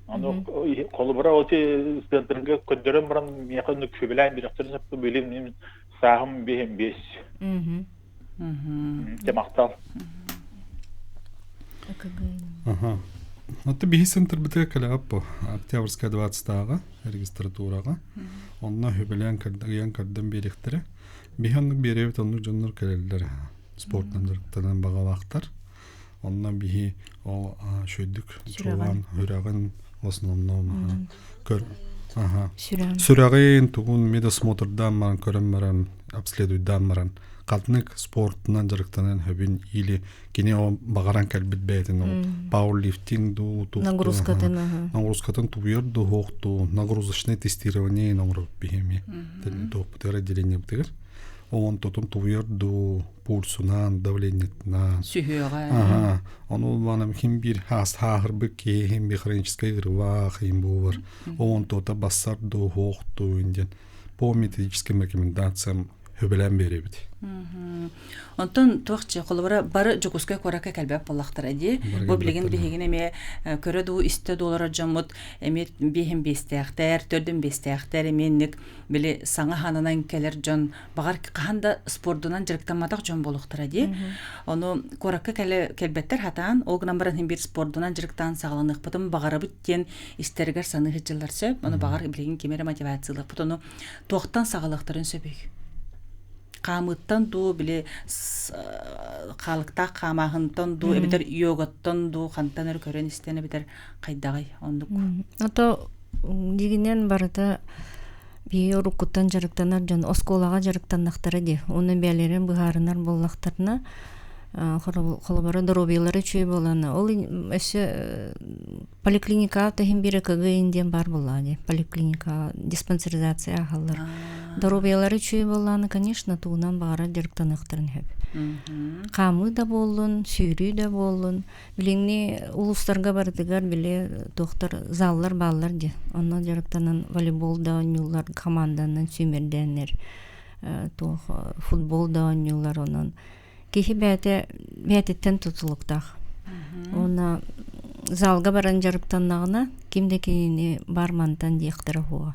Ону холобура ол центрга көрдөрөн баран миэхэ оннук сүбэлээн биэрэхтэрин сөп билим мин сааһым биэһим биэс. Дьэ махтал. Ага. Аты биһи центрбытыгар кэлэҕэп бу Октябрьская 20-тааҕа регистратураҕа. Онно үбэлээн ыйан көрдөн биэриэхтэрэ. Биһи оннук биэрэбит оннук дьоннор кэлэллэр. Спортынан дьарыктанан баҕалаахтар. Онно биһи ол үчүгэйдик чуолаан үрэҕин в основном көр аха сүрэҕин тугун медосмотрдаан баран көрөн баран обследуйдаан баран хатнык спортунан дьарыктанан хөбүн или кини ол баҕаран кэлбит бэйэтин ол пауэрлифтинг дуу нагрузкатын нагрузкатын тубуйар дуу суох дуу нагрузочное тестирование оҥоробут биһиэми туохпутугар отделениебытыгар оон тотун тубуйар дуу пульсунан, давлениетынан. Сүһүөҕэ. Аха. Ону улаанам хим биир хааһырбыт киһи хим би хроническай ырылаах хим буолар. Оон туота бассар дуу, хуох дуу диэн по методическим рекомендациям хөбөлөөн биэрэбит. Онтон туох че холобура бары Дьокуускай куоракка кэлбэт буоллахтара дии. Бу билигин биһигин эмиэ көрө дуу, истэ дуу олорор дьоммут эмиэ биэһин биэстээхтэр, төрдүн биэстээхтэр эмиэ инник били саҥа хананан кэлэр дьон баҕар хаһан да спордунан дьарыктамматах дьон буолуохтара дии. Ону куоракка кэлэ кэлбэттэр хатаан, ол гынан баран иһин биир спордунан дьарыктаан саҕаланыахпытын баҕарабыт диэн истэригэр саныы сылдьаллар сөп. Ону баҕар билигин ким эрэ мотивациялыахпыт. Ону туохтан саҕалыахтарын сөбүй? Хаамыыттан дуу, били хаалыктаах хаамааһынтан дуу, эбэтэр йогаттан дуу, хантан эрэ көрөн истэн эбэтэр хайдаҕый оннук. Ото дьигинэн барыта Биһиги уруккуттан дьарыктанар дьон оскуолаҕа дьарыктаннахтара дии. Уонна бэйэлэрин быһаарынар буоллахтарына, холобура доруобуйалара үчүгэй буолан, ол өссө поликлиникаҕа тэһин биир ЭКГ диэн баар буоллаҕа дии. Поликлиникаҕа диспансеризация ааһаллар. Доруобуйалара үчүгэй буоллаҕына, конечно, тугунан баҕарар дьарыктаныахтарын сөп. Хаамыы да буоллун, сүүрүү да буоллун, Билиҥҥи улуустарга барытыгар били туохтар заллар бааллар дии. Онно дьарыктанан волейбол да оонньууллар, команданан сүүмэрдээннэр туох футбол да оонньууллар онон киһи бэйэтэ бэйэтиттэн тутулуктаах. Уонна залга баран дьарыктаннаҕына ким да кинини бар мантан диэхтэрэ суоҕа.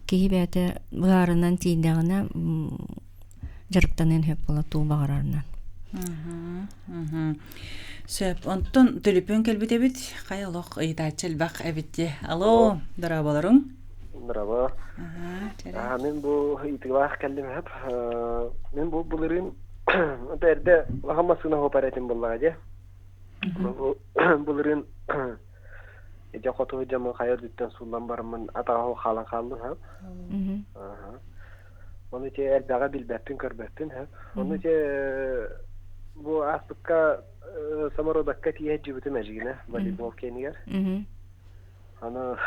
Киһи бэйэтэ быһаарынан тиийдэҕинэ дьарыктаныан сөп буола туу баҕарарынан. Сөп. Онтон төлөпүөн кэлбит эбит. Хайа олох ыйытааччы элбэх эбит дии. Алло, дорооболоруҥ. Дорообо. Мин бу ыйытыылаах кэллим сөп. Мин бу былырыын эрдэ улахан массыына хоп этим буоллаҕа дии. Бу былырыын ити хоту дьамын хайа үрдүттэн сууллан бараммын атаҕа хаалан хааллым сөп. Ону ити элбэҕи билбэппин, көрбөппүн. Ону ити бу ааспыкка самородокка тиийэ сылдьыбытым эдьигинэ волейбол киэнигэр. Аны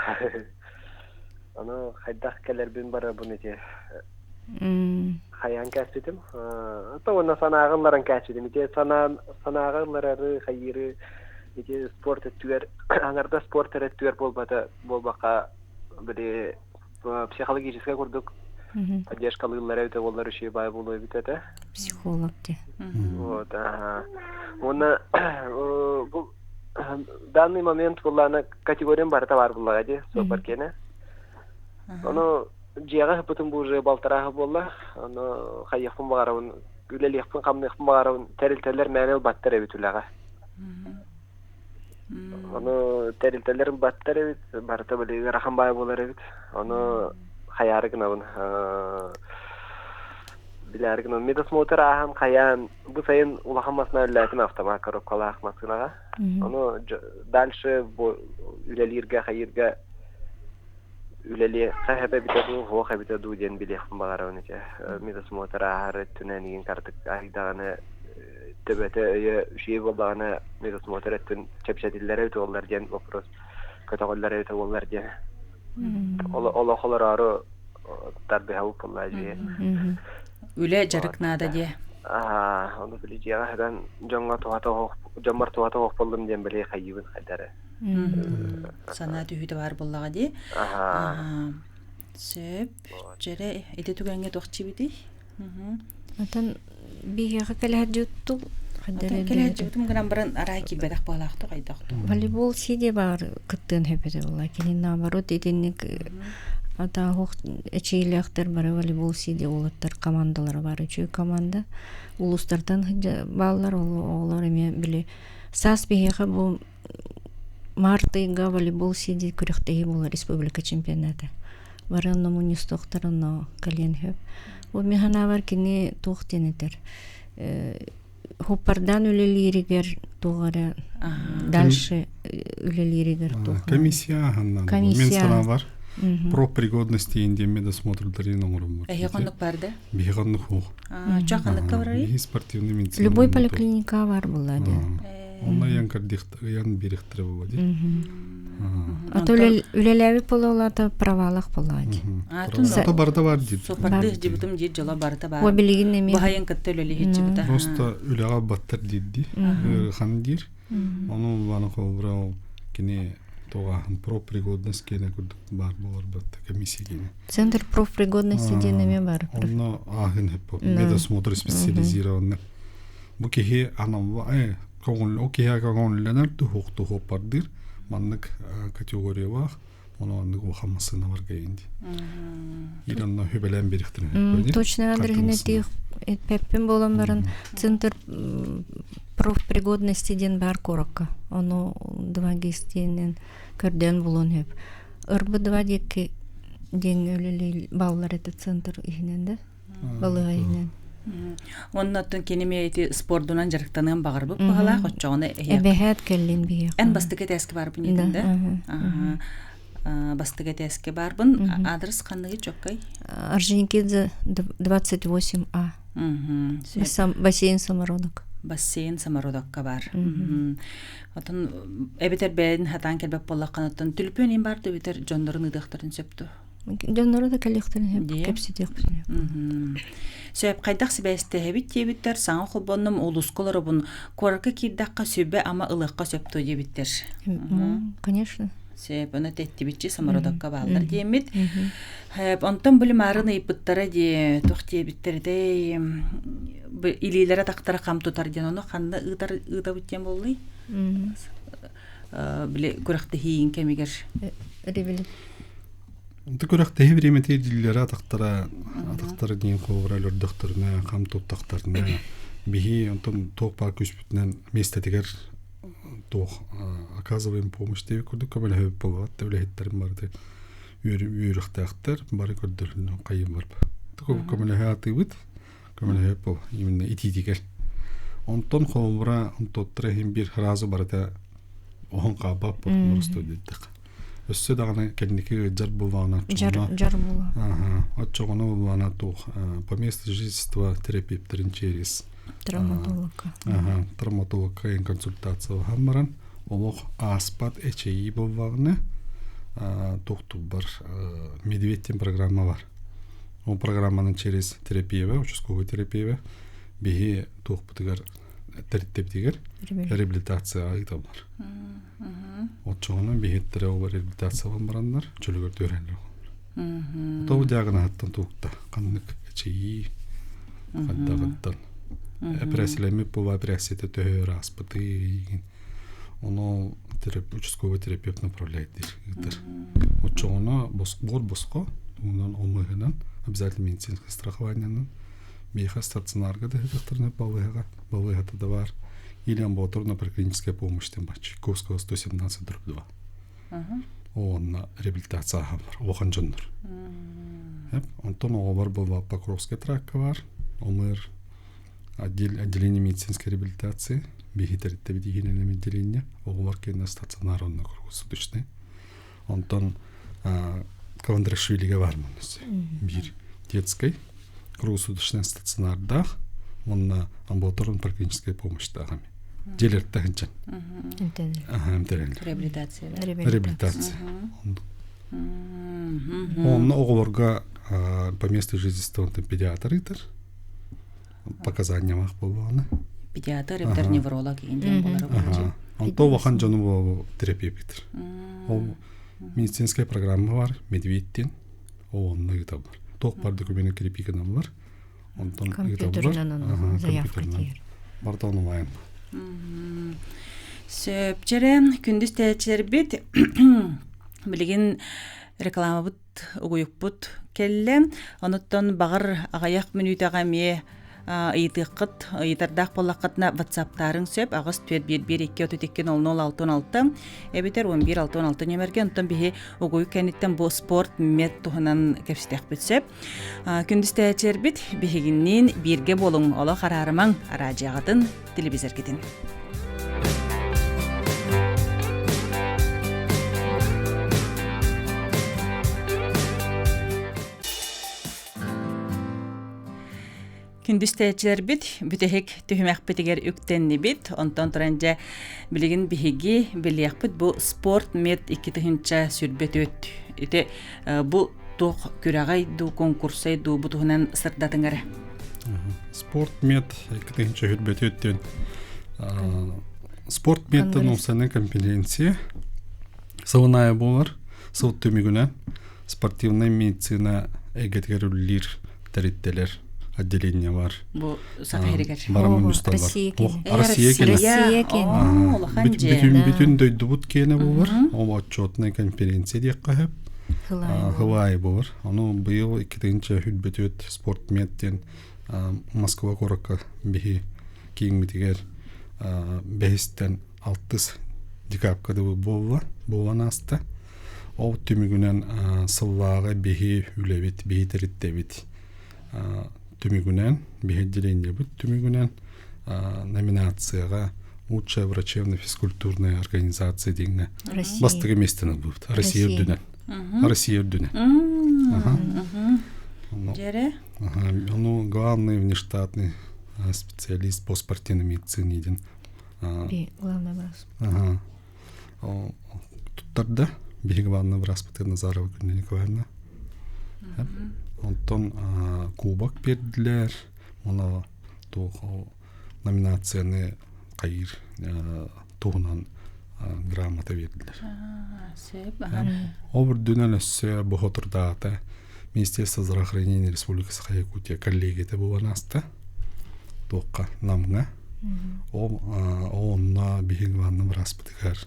аны хайдах кэлэрбин барабын ити хайаан кээспитим. То уонна санааҕа ылларан кээспитим. Ити санаан санааҕа ылларары, хайыыры ити спорт өттүгэр аҥарда спорт эрэ өттүгэр буолбата буолбакка били психологическай курдук поддержкалыыллара эбитэ буоллар үчүгэй баай буолуо эбит этэ. Психолог де. Вот, ага. Уонна бу данный момент буллаана категориям барыта баар буллаҕа дии, суоппар киэнэ. Ону дьиэҕэ ыппытым бу уже балтарааһы буолла. Ону хайыахпын баҕарабын, үлэлиэхпин, хамныахпын баҕарабын, тэрилтэлэр мээнэ ылбаттар эбит үлэҕэ. Ону тэрилтэлэр ылбаттар эбит, барыта били ыарахан баай буолар эбит. Ону хайаары гынабын билээри гынабын. Медосмотр ааһан хайаан бу сайын улахан массыына үлэлээтим автомат коробкалаах массыынаҕа. Ону дальше бу үлэлииргэ хайыырга үлэлиэххэ сөп эбитэ дуу, суох эбитэ дуу диэн билиэхпин баҕарабын ити. Медосмотр ааһар өттүнэн игин картык айдаҕына төбөтө өйө үчүгэй буоллаҕына медосмотр өттүн чэпчэтиллэрэ эбитэ буоллар диэн вопрос көтөҕүллэрэ эбитэ буоллар диэн. Олох олороору тардыһабыт буолла дии. Үлэ дьарык наада диэ. Аа, ону били дьиэҕэ сытан дьоҥҥо туһата оһох дьоммор туһата оһох буоллум диэн били хайыыбын хайдары. Санаа түһүүтэ баар буоллаҕа дии. Аһаа. Сөп. Дьэрэ ити түгэҥҥэ туох чибитий? Отон биһиэхэ кэлэһэрдьуттул Кэлэһэрдьубутум гынан баран арай киирбэтэх буолаахту хайдахту. Волейбол сиде баар кыттыан сөп буолла. Кини наоборот итинник атааһуох эчиилээхтэр бары волейбол сиде уолаттар командалара бар үчүгэй команда. Улуустартан бааллар оҕолор эмиэ били саас биһиэхэ бу Март ыйга волейбол сиди күрэхтэһии буолар республика чемпионата. Бары онно мунньустуохтар онно кэлиэн сөп. Бу мин санаабар кини туох диэн этэр хуппардаан үлэлииригэр туох эрэ дальше үлэлииригэр туох Комиссия аһаннан. Мен санаабар профпригодность диэн диэн медосмотрдарын оҥороммут. Эһи хоннук бар да? Биһи хоннук хуох. Чо ханныкка барарый? Биһи спортивный медицина. Любой поликлиника бар була де. Онно ыйан ыйан бириктире була ди. А то үлэлээбит буолуолаата правалах буолаа ди. Ато барыта бар диир. Сопарды дибутум диир дьоло барыта бар. О билигин эми. Баһайын кытта үлэлиһиччибита. Просто үлэҕэ баттар диирди. Хан диир. Ону баны холбура кини тоҕааһын профпригодность киэнэ курдук баар буолар батта комиссия киэнэ. Центр профпригодности диэн эмиэ бар. Онно ааһын хеппо. Медосмотр специализированный. Бу киһи анамла көҥүл ол киһи көҥүллэнэр туһуох туһуоппардыыр маннык категориялаах ону маннык улахан массыына барга инди. Иранна хүбэлээн бириктин. Точно адресин этих эппеппин болон баран центр профпригодности диэн бар куоракка. Ону два гестиэнен көрдөөн булуон хөп. Ырбы два диэки диэн үлэлии баллар это центр иһинэн да балыга иһинэн. Онно оттон кини эмиэ ити спордунан дьарыктаныан баҕарбыт баҕалаах оччоҕуна эбэһээт кэллин биһиэхэ. Эн бастакы этээскэ барбын диэтин да? Бастакы этээскэ барбын. Адрес ханныгы чоккай? Орджоникидзе 28А. Бассейн Самородок. Бассейн Самородокка бар. Отон эбэтэр бэйэн хатаан кэлбэт буоллаххына оттон түлүпүөн им бар эбэтэр дьоннорун ыытыахтарын сөп дуо? Дьоннору да кэлиэхтэрин сөп, кэпсэтиэхпитин сөп. Сөп, хайдах сибээстэһэбит диэбиттэр, саҥа холбоннум, улууска олоробун, куоракка киирдэххэ сүбэ-ама ылыахха сөп дуо диэбиттэр. Конечно. Сөп, ону тэттибитчи самородокка бааллар диэммит. Онтон били маарын ыйыппыттара дии, туох диэбиттэр этэй, илиилэрэ тахтара хам тутар диэн, ону ханна ыытар ыытабыт диэн буоллуй? Били күрэхтэһиин кэмигэр. Онто күрэхтэһии бириэмэтигэр дииллэрэ атахтара атахтара диэн холобура өлөрдөхтөрүнэ, хам туттахтарына биһи онтон туох баар күүспүтүнэн миэстэтигэр туох оказываем помощь диэбит курдук көмөлөһөбүт буолбат да үлэһиттэрим барыта үөрүөхтээхтэр бары көрдөрүнэн хайым барба көмөлөһө атыыбыт көмөлөһө бу именно итиитигэр онтон холобура онтуоттара иһин биир сразу барыта оһон хаалбат боростуой диэтэххэ Өссө даҕаны кэнники ыалдьар буоллаҕына Дьар буола. Оччоҕуна буоллаҕына туох по месту жительства терапевтэрин через Травматологка. Травматологка консультация баран олох ааспат эчэйии буоллаҕына туохтуурбар медведь диэн программа бар. Ол программаны через терапия, участковый терапия биһи туохпутугар тэрилтэбитигэр реабилитация ыыталлар. Оччоҕуна биһиттэрэ ол реабилитациялан бараннар чөлүгэр түһэрэллэр. Тоҕо диагноһыттан туукта ханнык эчэйии хайдаҕыттан эпэрээссийэлэммит буолла эпэрээссийэтэ төһө өр ааспытый ону участковый терапевт направляет диир ыытар. Оччоҕуна буор босхо тугунан омыһынан обязательно медицинское страхованиенан Миэхэ стационарга да ыһыахтарына балыыһаҕа, балыыһата да баар. Или амбулаторно поликлиническая помощь диэн баар Чайковского 117 дробь 2. Онно реабилитация ааһаллар, улахан дьоннор. Онтон оҕолор буолла Покровская тракка бар, ОМР отделение медицинской реабилитации, биһи тэрилтэбит иһинэн отделение, оҕолор кэннэ стационар онно круглосуточный. Онтон Каландрашвилига бар биир детской круглосуточный стационардаах уонна амбулаторный поликлиническая помощьтаах эми дьиэлэртэ сылдьан Реабилитация реабилитация. Онно оҕолорго по месту жительства педиатр ыытар. Показаниялаах буоллаҕына. Педиатр эбэтэр невролог иһин диэн буолара буолчу. Онто улахан дьону бу терапевт. Ол медицинская программа бар, медведь диэн. Ол онно ыыталлар. Туох бар документы крепиканаллар. Онтон Компьютерынан заявка тиийэр. Барыта онлайн. Сөпчэрэ күндүс тээччилэрбит билигин рекламабыт угуйукпут кэллэ. Онуттан баҕар аҕыйах мүнүүтэҕэ эмиэ ыйытыаххыт, ыйытардаах буоллаххытына ватсаптаарыҥ сөп 8 4 1 1 2 32 00 66 эбэтэр 11 66 нөмерге онтон биһи угуйук кэнниттэн бу спорт мед туһунан кэпсэтиэхпит сөп. Күндүс тээччилэрбит биһигинниин бииргэ буолуҥ, олох араарымаҥ, араадьыйаҕытын, телевизоргитин. Күндүс тээччилэрбит бүтэһик түһүмэхпитигэр үктэннибит. Онтон туран дьэ билигин биһиги билиэхпит бу спорт мед 2024 ити бу туох күрэҕэй дуу, конкурсай дуу бу туһунан сырдатыҥ эрэ. Спорт мед 2024 диэн спорт медтен уопсайынан конференция сылын аайы буолар. Сыл түмүгүнэн спортивнай медицина эйгэтигэр үлэлиир тэрилтэлэр отделение бар. Бу Саха сиригэр. Барамын Россия киэнэ. Россия киэнэ. Россия киэнэ. Улахан Бүтүн бүтүн дойдубут киэнэ буолар. Ол отчетная конференция диэххэ сөп. Хылаайы буолар. Ону быйыл 2024 спортмед диэн Москва куоракка биһи кииҥмитигэр бэһистэн алтыс декабрьга дылы буолла, буолан ааста. Ол түмүгүнэн сыллааҕы биһи үлэбит, биһи тэрилтэбит түмүгүнэн, биһи отделениебыт түмүгүнэн номинацияҕа лучшая врачебно-физкультурная организация диэҥҥэ бастакы миэстэни ылбыппыт. Россия үрдүнэн. Россия үрдүнэн. Дьэрэ? Ону главный внештатный специалист по спортивной медицине диэн главный врач. Ага. Туттарда биһи главный врач Назарова Күннэ Николаевна. Онтон кубок бердилер. Оны туох номинацияны хайыр туһунан грамота бердилер. Сөп. Ол үрдүнэн өссө боһотурдаата Министерство здравоохранения Республики Саха-Якутия коллегията буолан ааста. Туохха Намҥа. Ол онно биһи главный бырааспытыгар,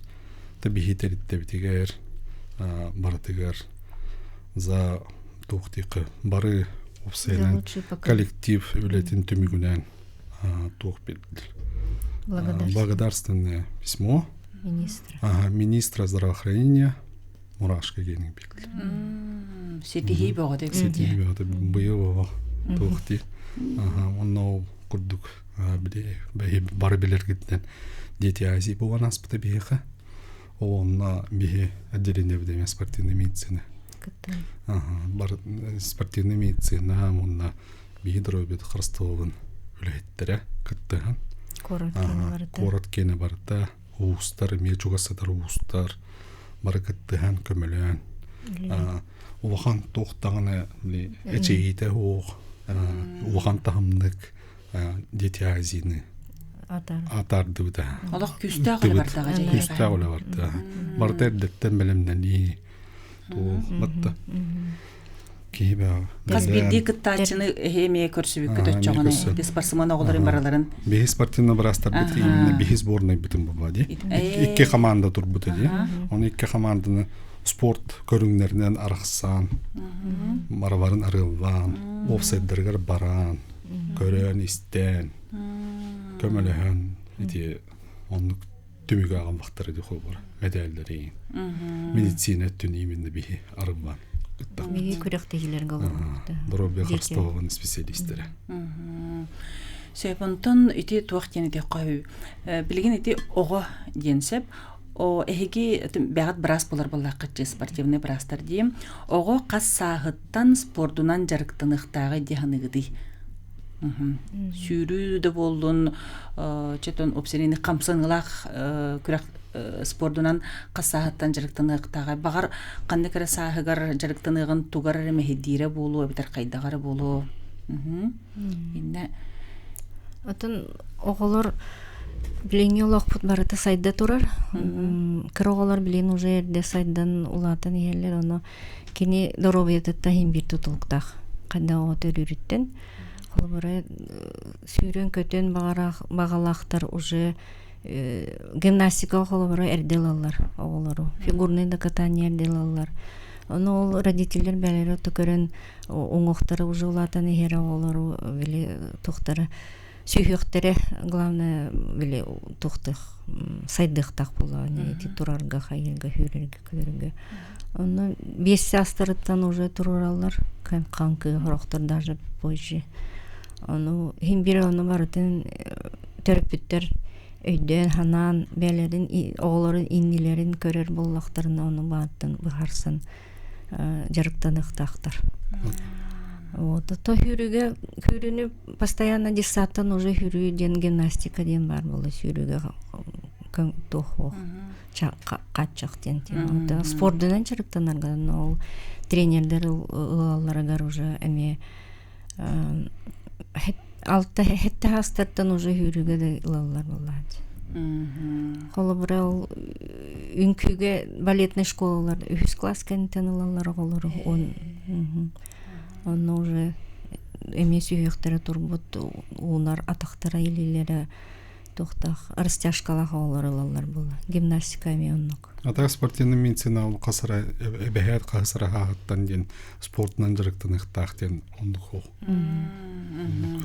та биһи тэрилтэбитигэр барытыгар за туох диэххэ бары уопсайынан коллектив үлэтин түмүгүнэн туох бердилер. Благодарственное письмо министра. Ага, министра здравоохранения Мурашко диэни бердилер. Ситиһии бөҕөтө. Ситиһии бөҕөтө быйыл олох туох дии. Ага, онно ол курдук бары билэргитинэн Дети Азии буолан ааспыта биһиэхэ. Ол онно биһи отделение ведения спортивной медицины. Ага, бар спортивная медицина уонна биһи доруобуйа харыстабылын үлэһиттэрэ кыттыһан Куорат киэнэ барыта. Куорат киэнэ барыта, улуустар эмиэ чугас сытар улуустар бары кыттыһан көмөлөөн улахан туох даҕаны эчэйиитэ суох улахан таһымнык Дети Азияны атаардыбыта. Олох күүстээх үлэ бардаҕа дьэ. Күүстээх үлэ барда. Барыта эрдэттэн бэлэмнэнии туох батта. Киһи баа. Хас биирдии кыттааччыны эһиэмиэ көрсүбүккүт оччоҕуна ити спортсмен оҕолорун барыларын. Биһи спортивный бырастарбыт именно биһи сборнайбытын буолла дии. Икки команда турбута дии. Оны икки команданы спорт көрүҥнэринэн арахсан, барыларын арыаллаан, офсайдарыгар бараан, көрөн, истэн, көмөлөһөн ити оннук түмүгү аҕалбахтара дии холбор мэдээллэри медицина өттүн именно биһи арыллан Биһи күрэхтэһиилэргэ олорбута. Доруобуйа харыстабылын специалистэрэ. Сөп, онтон ити туох диэн этиэххэ билигин ити оҕо диэн сөп. О, эһиги бэҕэт быраас буолар буоллаххыт спортивный быраастар диим. Оҕо хас сааһыттан спордунан дьарыктаныахтааҕый дии саныыгытый? Сүүрүү да буоллун, чөтөн опсенини хамсаныылаах күрэх спордунан хас сааһыттан дьарыктаныахтааҕа. Баҕар, ханнык эрэ сааһыгар дьарыктаныаҕын тугар эрэ мэһэйдиирэ буолуо, эбэтэр хайдаҕа эрэ буолуо. Иннэ Отон оҕолор билиҥҥи олохпут барыта сайда турар. Кыра оҕолор билигин уже эрдэ сайдан улаатан иһэллэр, ону кини доруобуйатыттан иһин биир тутулуктаах. Хайдах оҕо төрүүрүттэн. Холобура, сүүрэн-көтөн баҕалаахтар уже гимнастика холобура эрдэ ылаллар оҕолору. Фигурное да катание эрдэ ылаллар. Ону ол родителлэр бэйэлэрэ ото көрөн уҥуохтара уже улаатан иһэр оҕолору били туохтара сүһүөхтэрэ главное били туохтах сайдыахтаах буоллаҕына ити турарга хайыырга сүүрэргэ көтөргө онно 5 саастарыттан уже туруораллар хаҥкы сорохтор даже позже ону иһин биир ону барытын төрөппүттэр өйдөөн санаан бэйэлэрин оҕолорун иннилэрин көрөр буоллахтарына ону баартан быһаарсан дьарыктаныахтаахтар. Вот. То сүүрүүгэ сүүрүүнү постоянно детсадтан уже сүүрүү диэн гимнастика диэн баар буолла сүүрүүгэ туох хааччах диэн тема. Спордунан дьарыктанарга ол тренердэр ылалларыгар уже эмиэ алта сэттэ саастартан уже сүүрүүгэ да ылаллар буоллааччы. Холобура ол үҥкүүгэ балетнай школалар үһүс класс кэнниттэн ылаллар оҕолору он онно уже эмиэ сүһүөхтэрэ турбут уунар атахтара илиилэрэ туохтаах растяжкалаах оҕолор ылаллар буолла гимнастика эмиэ оннук. А так спортивный медицина ол хасара эбэһээт хасара хааһыттан диэн спортунан дьарыктаныахтаах диэн оннук суох.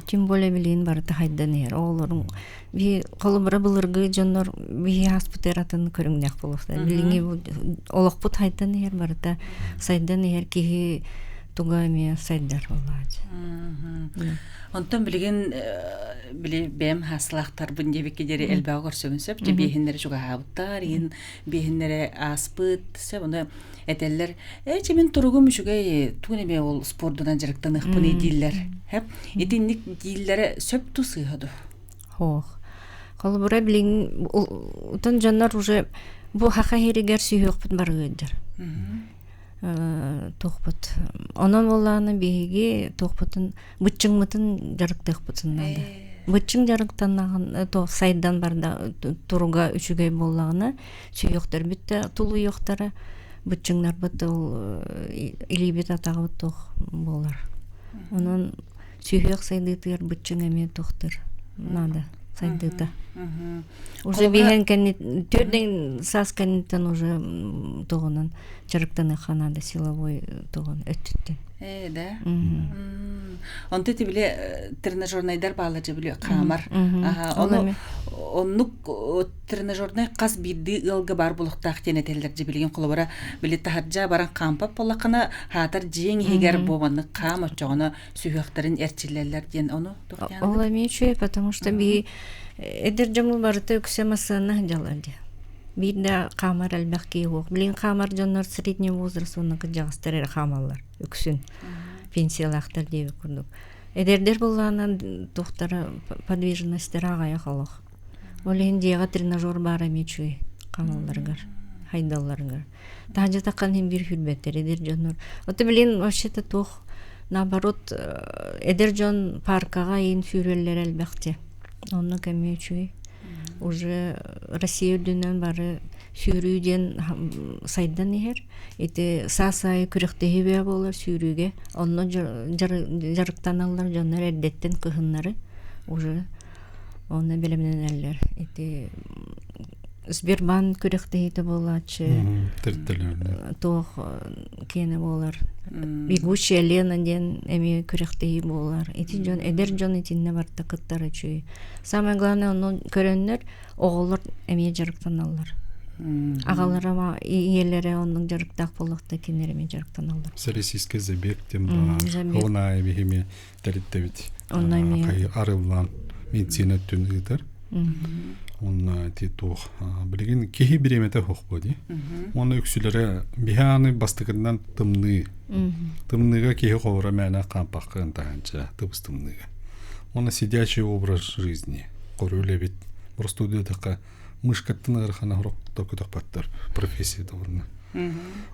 Тем более билигин барыта хайдан иһэр. Оҕолорун биһи холобура былыргы дьоннор биһи ааспыт эратын көрүҥнээх буолуохтар. Билиҥҥи олохпут хайдан иһэр барыта сайдан иһэр киһи туга эмиэ сайдар буоллааччы. Онтон билигин били бэйэм хаасылаахтарбын диэбиккэ диэри элбэҕи көрсөбүн сөп. Дьэ биэһиннэри чугаһаабыттар, иһин биэһиннэри ааспыт сөп. Ону этэллэр, ээ чэ мин туругум үчүгэй, тугун эмиэ ол спордунан дьарыктаныахпыный дииллэр. Хэп. Итинник дииллэрэ сөп ту сыыһа ду? Хоох. Холобура билигин утан дьоннор уже бу хаха иһиригэр сүһүөхпүт барыгыдыр. Туохпут. Онон буоллаҕына биһиги туохпутун быччыҥмытын дьарыктыахпытын наада. Быччыҥ дьарыктаннаҕын туох сайдан барда туруга үчүгэй буоллаҕына сүһүөхтэрбит да тулуйуохтара быччыҥнарбыт ол илиибит атаҕыбыт туох буолар. Онон сүһүөх сайдыытыгар быччыҥ эмиэ туохтар наада сайдыыта. Уже биһэн кэнни төрден саас кэнниттэн уже тугунан дьарыктаныахха наада силовой тугун өттүттэн. Ээ да. Онто ити били тренажернайдар баалар же били хаамар. Аха, ону оннук тренажернай хас биирдии ыалга баар буолуохтаах диэн этэллэр дьэ билигин холобура били таһырдьа баран хаампат буоллаххына хаатар дьиэҥ иһигэр буоманнык хаам оччоҕуна сүһүөхтэрин эрчиллэллэр диэн ону Ол эмиэ үчүгэй, потому что биһи эдэр дьоммут барыта үксэ массыына сылдьаллар дии. Биир да хаамар элбэх киһи суох. Билигин хаамар дьоннор средний возраст уонна кырдьаҕастар эрэ хаамаллар үксүн. Пенсиялаахтар диэбит курдук. Эдэрдэр буоллаҕына туохтара подвижностара аҕыйах олох. Ол иһин дьиэҕэ тренажер баара эмиэ үчүгэй хаамалларыгар, хайдалларыгар. Таһырдьа таххан иһин биир сүүрбэттэр эдэр дьоннор. Ото билигин вообще-то туох наоборот эдэр дьон паркаҕа иин сүүрэллэрэ элбэх дии. Оннук эмиэ үчүгэй. Уже Россия үрдүнэн бары сүүрүү диэн сайдан иһэр. Ити саас аайы күрэхтэһии бөҕө буолар сүүрүүгэ. Онно дьарыктаналлар дьоннор эрдэттэн кыһыннары уже онно бэлэмнэнэллэр. Ити Сбербанк күрэхтэһиитэ буолааччы туох киэнэ буолар Бегущая Лена диэн эмиэ күрэхтэһии буолар. Ити дьон эдэр дьон итиннэ барыта кыттар үчүгэй. Самое главное ону көрөннөр оҕолор эмиэ дьарыктаналлар. Аҕалара ийэлэрэ оннук дьарыктаах буоллахта кинилэр эмиэ дьарыктаналлар. Всероссийский забег диэн баар. Онно эмиэ тэриттэбит. Онно эмиэ арыллаан медицина өттүн ыытар. Онно ити туох билигин киһи бириэмэтэ суох буо дии. Уонна үксүлэрэ биһи ааны бастакыннан тымныы. Тымныыга киһи холоро мээнэ хаампахха ынтаһанча тыбыс тымныыга. Уонна сидячий образ жизни. Көрүүлэбит. Просто удиэтахха мышкаттан ыарахана хорок көтөхпөттөр профессия уонна.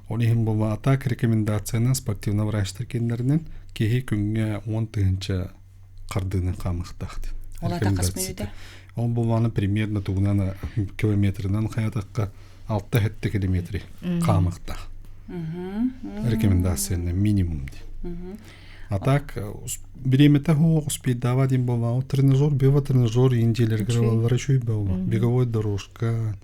Ол иһин буолла атак рекомендациянан спортивный врачтар кинилэринэн киһи күҥҥэ 10 тыһыынча хардыыны хаамыахтаах диэн. Ол ата хас мүнүүтэ? Ол буоллаҕына примерно тугунан километрынан хайатахха 6-7 километри хаамыахтаах. Рекомендацияны минимум диэн. А так бириэмэтэ суох успейдаба диэн буоллаҕа тренажер беговой тренажер индиэлэргэ ылаллара үчүгэй буолла беговой дорожка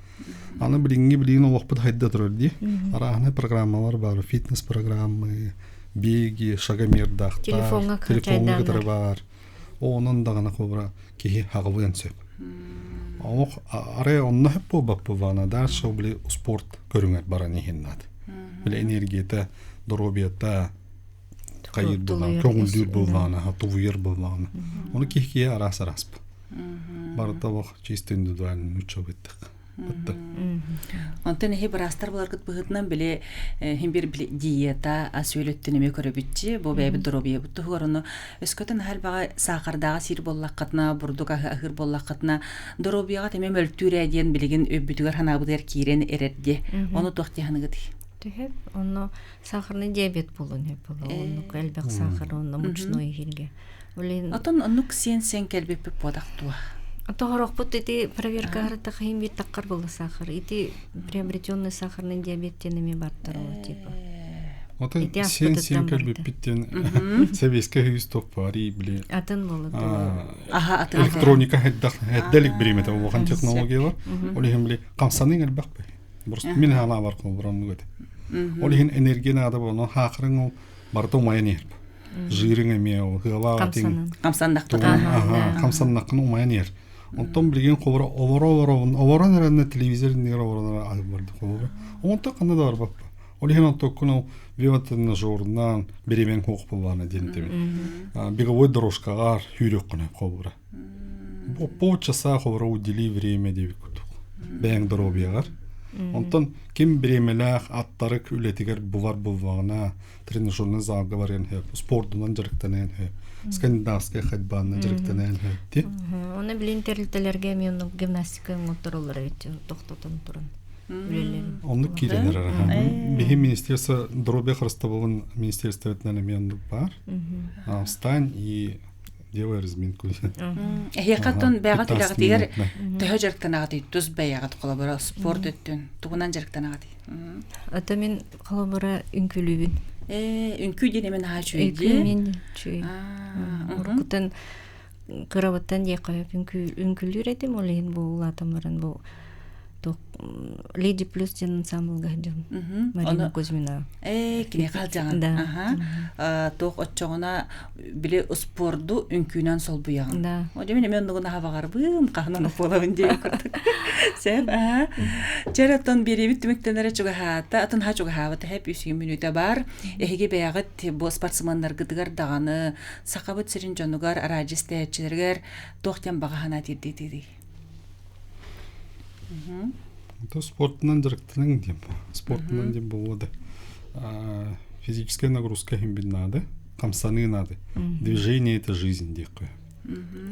аны билиҥҥи билигин олохпут хайда турар дии арааһынай программалар баар фитнес программы беги шагомердаахтар Телефоҥҥа телефоҥҥа кытары хачайдааннар. баар онон даҕаны холобура киһи хаҕылыан сөп Омук арай онно хөп буолбаппы дальше били спорт көрүҥэр баран иһин наада били энергията доруобуйата хайыр буоллаҕына көҥүллүүр буоллаҕына тулуйар буоллаҕына ону киһи киһи араас араас барыта олох чисто индивидуально нуучча быттык бытта Онтон эһи быраастар буларгыт быһыытынан били хин бир били диета ас үөл өттүн эмиэ көрөбүтчи бу бэйэбит доруобуйабыт туһугар ону өскөтүн аһар баҕа саахардааҕы сиир буоллаххытына бурдук аһы аһыыр буоллаххытына доруобуйаҕа эмиэ мөлтүүр ээ диэн билигин өйбүтүгэр ханаабытыгар киирэн эрэрди ону туох дии саныгытый Түһэп, онно сахарный диабет буолуон сөп буолуо. Оннук элбэх сахар онно мучной иһиргэ. Блин, Отон оннук сиэн-сиэн кэлбиппит буодах туа. Тоһорохпут ити проверка харытахайын бир таккар буолла сахар. Ити приобретенный сахарный диабет диэн эмиэ бартар ол типа. Ото Ити сен сен аспытыттан барыта. кэлбиппиттен сэбиэскэ хүйүс топпари били Атын буолла тула. Аха атын атын. электроника хайдах эдделик биримете улахан технологиялар ол иһин били хамсаның элбэх бе просто мин хаана бар холбороннук этэ ол иһин энергия наада болон хаахырың ол барыта умайан иһэр жирың эмиэ ол ыалаах этиҥ Хамсанан. Хамсаннахпытын. Аха, да. хамсаннаххын умайан иһэр онтон билигин холобура олоро олоробун олорон эрэннэ телевизор иннигэр олорон эрэ аһыы барды холобура онтон ханна да барбаппа ол иһин онтоккун ол виватенажерунан бириэмэҥ суох буоллаҕына диэн этэбин беговой дорожкаҕар сүүрүөххүнэ холобура полчаса холобура удели время диэбит курдук бэйэҥ доруобуйаҕар онтон ким бириэмэлээх аттарык үлэтигэр булар буллаҕына тренажерный залга барыан сөп спордунан дьарыктаныан сөп скандинавская ходьбанан дьарыктаныан сөп ти Оны билин тэрилтэлэргэ эмиэ оннук гимнастика оҥоттороллор эбит тохтотон туран үлэлэрин. Оннук киирэн эрэр биһи министерство здоровья харыстабылын министерствотынан эмиэ оннук баар встань и делай разминку Эһиэхэ оттон бэйэҕит 15 үлэҕитигэр минут төһө дьарыктанаҕытый тус бэйэҕит холобура спорт өттүн тугунан дьарыктанаҕытый Ото мин холобура үҥкүүлүүбүн. Ээ, үҥкүү диэн эмэн аһаа Үҥкүү үчүгэй мин үчүгэй. Уруккутан кырабыттан диэххэ үҥкүүлүүр этим, ол иһин бу улаатан баран бу туох Леди Плюс диэн ансамблга сылдьабын. Марина Кузьмина. Ээ, киниэхэ сылдьаҕын. Да. Аха. Туох оччоҕуна били успуорду үҥкүүнэн солбуйаҕын. Да. О, дьэ мин эмиэ оннугун аһа баҕарбым, хаһан буолабын диэн курдук. Сөп, аха. Чэр оттон биэриэбит түмүктэнэрэ чугаһаата, атын аһа чугаһаабыта хэп үс мүнүүтэ бар. Эһиги бэйэҕит бу спортсменнаргытыгар даҕаны Сахабыт сирин дьонугар, араадьы истээччилэригэр туох диэн баҕа санаа тиэрдиэтиий? То спортунан дьарыктаныҥ диэн спортунан диэн буолуо да физическая нагрузка иһин бин наада хамсаныы наада движение это жизнь диэххэ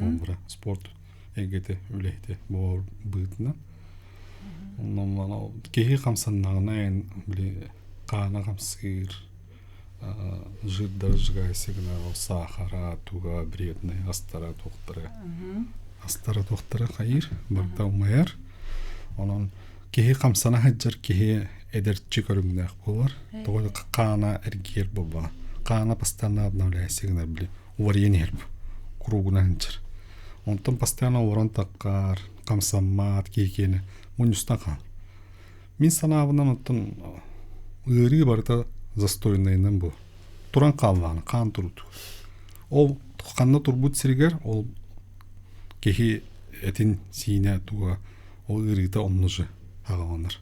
Омура спорт эйгэтэ үлэһитэ буолар быһыытынан онон киһи хамсаннаҕына эн били хаана хамсыыр жирдары сжигайся гына саахара туга вредный астара туохтара астара туохтара хайыр барыта умайар онон киһи хамсана сылдьар киһи эдэрчи көрүҥнээх буолар тоҕо хаана эргийэр буоллаҕа хаана постоянно обновляйся гынар били уларыйан иһэр кругунан сылдьар онтон постоянно олорон таккар хамсаммат киһи киэнэ мунньустан хаал Мин санаабынан оттон ыарыы барыта застойнайынан бу. Туран хааллаҕына, хаан туруту. Ол ханна турбут сиригэр ол киһи этин сиинэ туга ол ыарыыта онно же аҕаланар.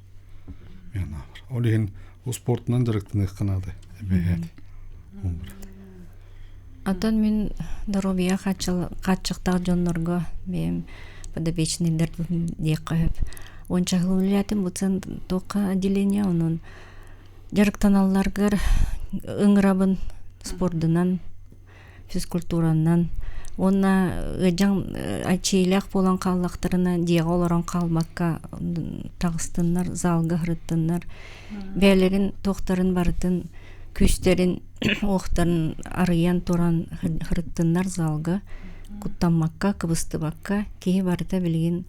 Ол иһин успуортунан дьарыктаныахха наада эбээт. Оттон мин доруобуйа хааччахтаах дьоннорго бэйэм подопечныйдар диэххэ сөп. Уонча сыл үлэлээтим бу туохха отделение онон дьарыктаналларгар ыҥырабын спордунан, физкультуранан. Уонна ыалдьан аччыйлаах буолан хааллахтарына дьиэҕэ олорон хаалбакка таҕыстыннар, залга сырыттыннар. Бэйэлэрин туохтарын барытын күүстэрин уохтарын арыйан туран сырыттыннар залга куттаммакка, кыбыстыбакка киһи барыта билигин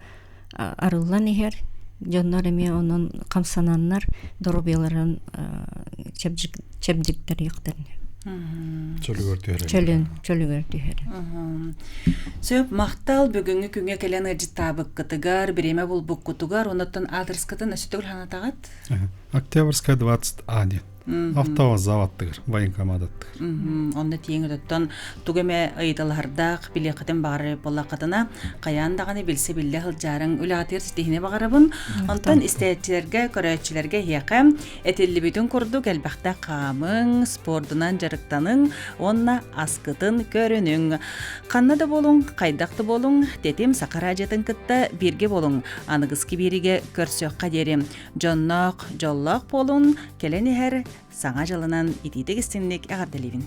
арыллан иһэр. Дьоннор эмиэ онон хамсананнар доруобуйаларын чэбдиктэриэхтэрин. Чөлүгэр түһэрэр. Чөлүн, чөлүгэр түһэрэр. Сөп, махтал бүгүҥҥү күҥҥэ кэлэн ыалдьыттаабыккытыгар, бириэмэ булбуккутугар, онуттан аадырыскытын өссө төгүл санатаҕыт? Октябрьская 20А диэн. Автовокзал аттыгар, военкомат аттыгар. Онно тиийэн оттон тугу эмэ ыйыталаһардаах, билиэххитин баҕарар буоллаххытына, хайаан даҕаны билсэ-биллэ сылдьаарыҥ, үлэҕитигэр ситиһини баҕарабын. Онтон истээччилэргэ, көрөөччүлэргэ эһиэхэ этиллибитин курдук элбэхтэ хаамыҥ, спордунан дьарыктаныҥ уонна аскытын көрүнүҥ. Ханна да буолуҥ, хайдах да буолуҥ, Тэтим Саха радиотын кытта бииргэ буолуҥ. Аныгыскы биэриигэ көрсүөххэ диэри. Дьонноох, дьоллоох буолун, кэлэн иһэр Саҥа дьылынан итиитик истиҥник эҕэрдэлиибин.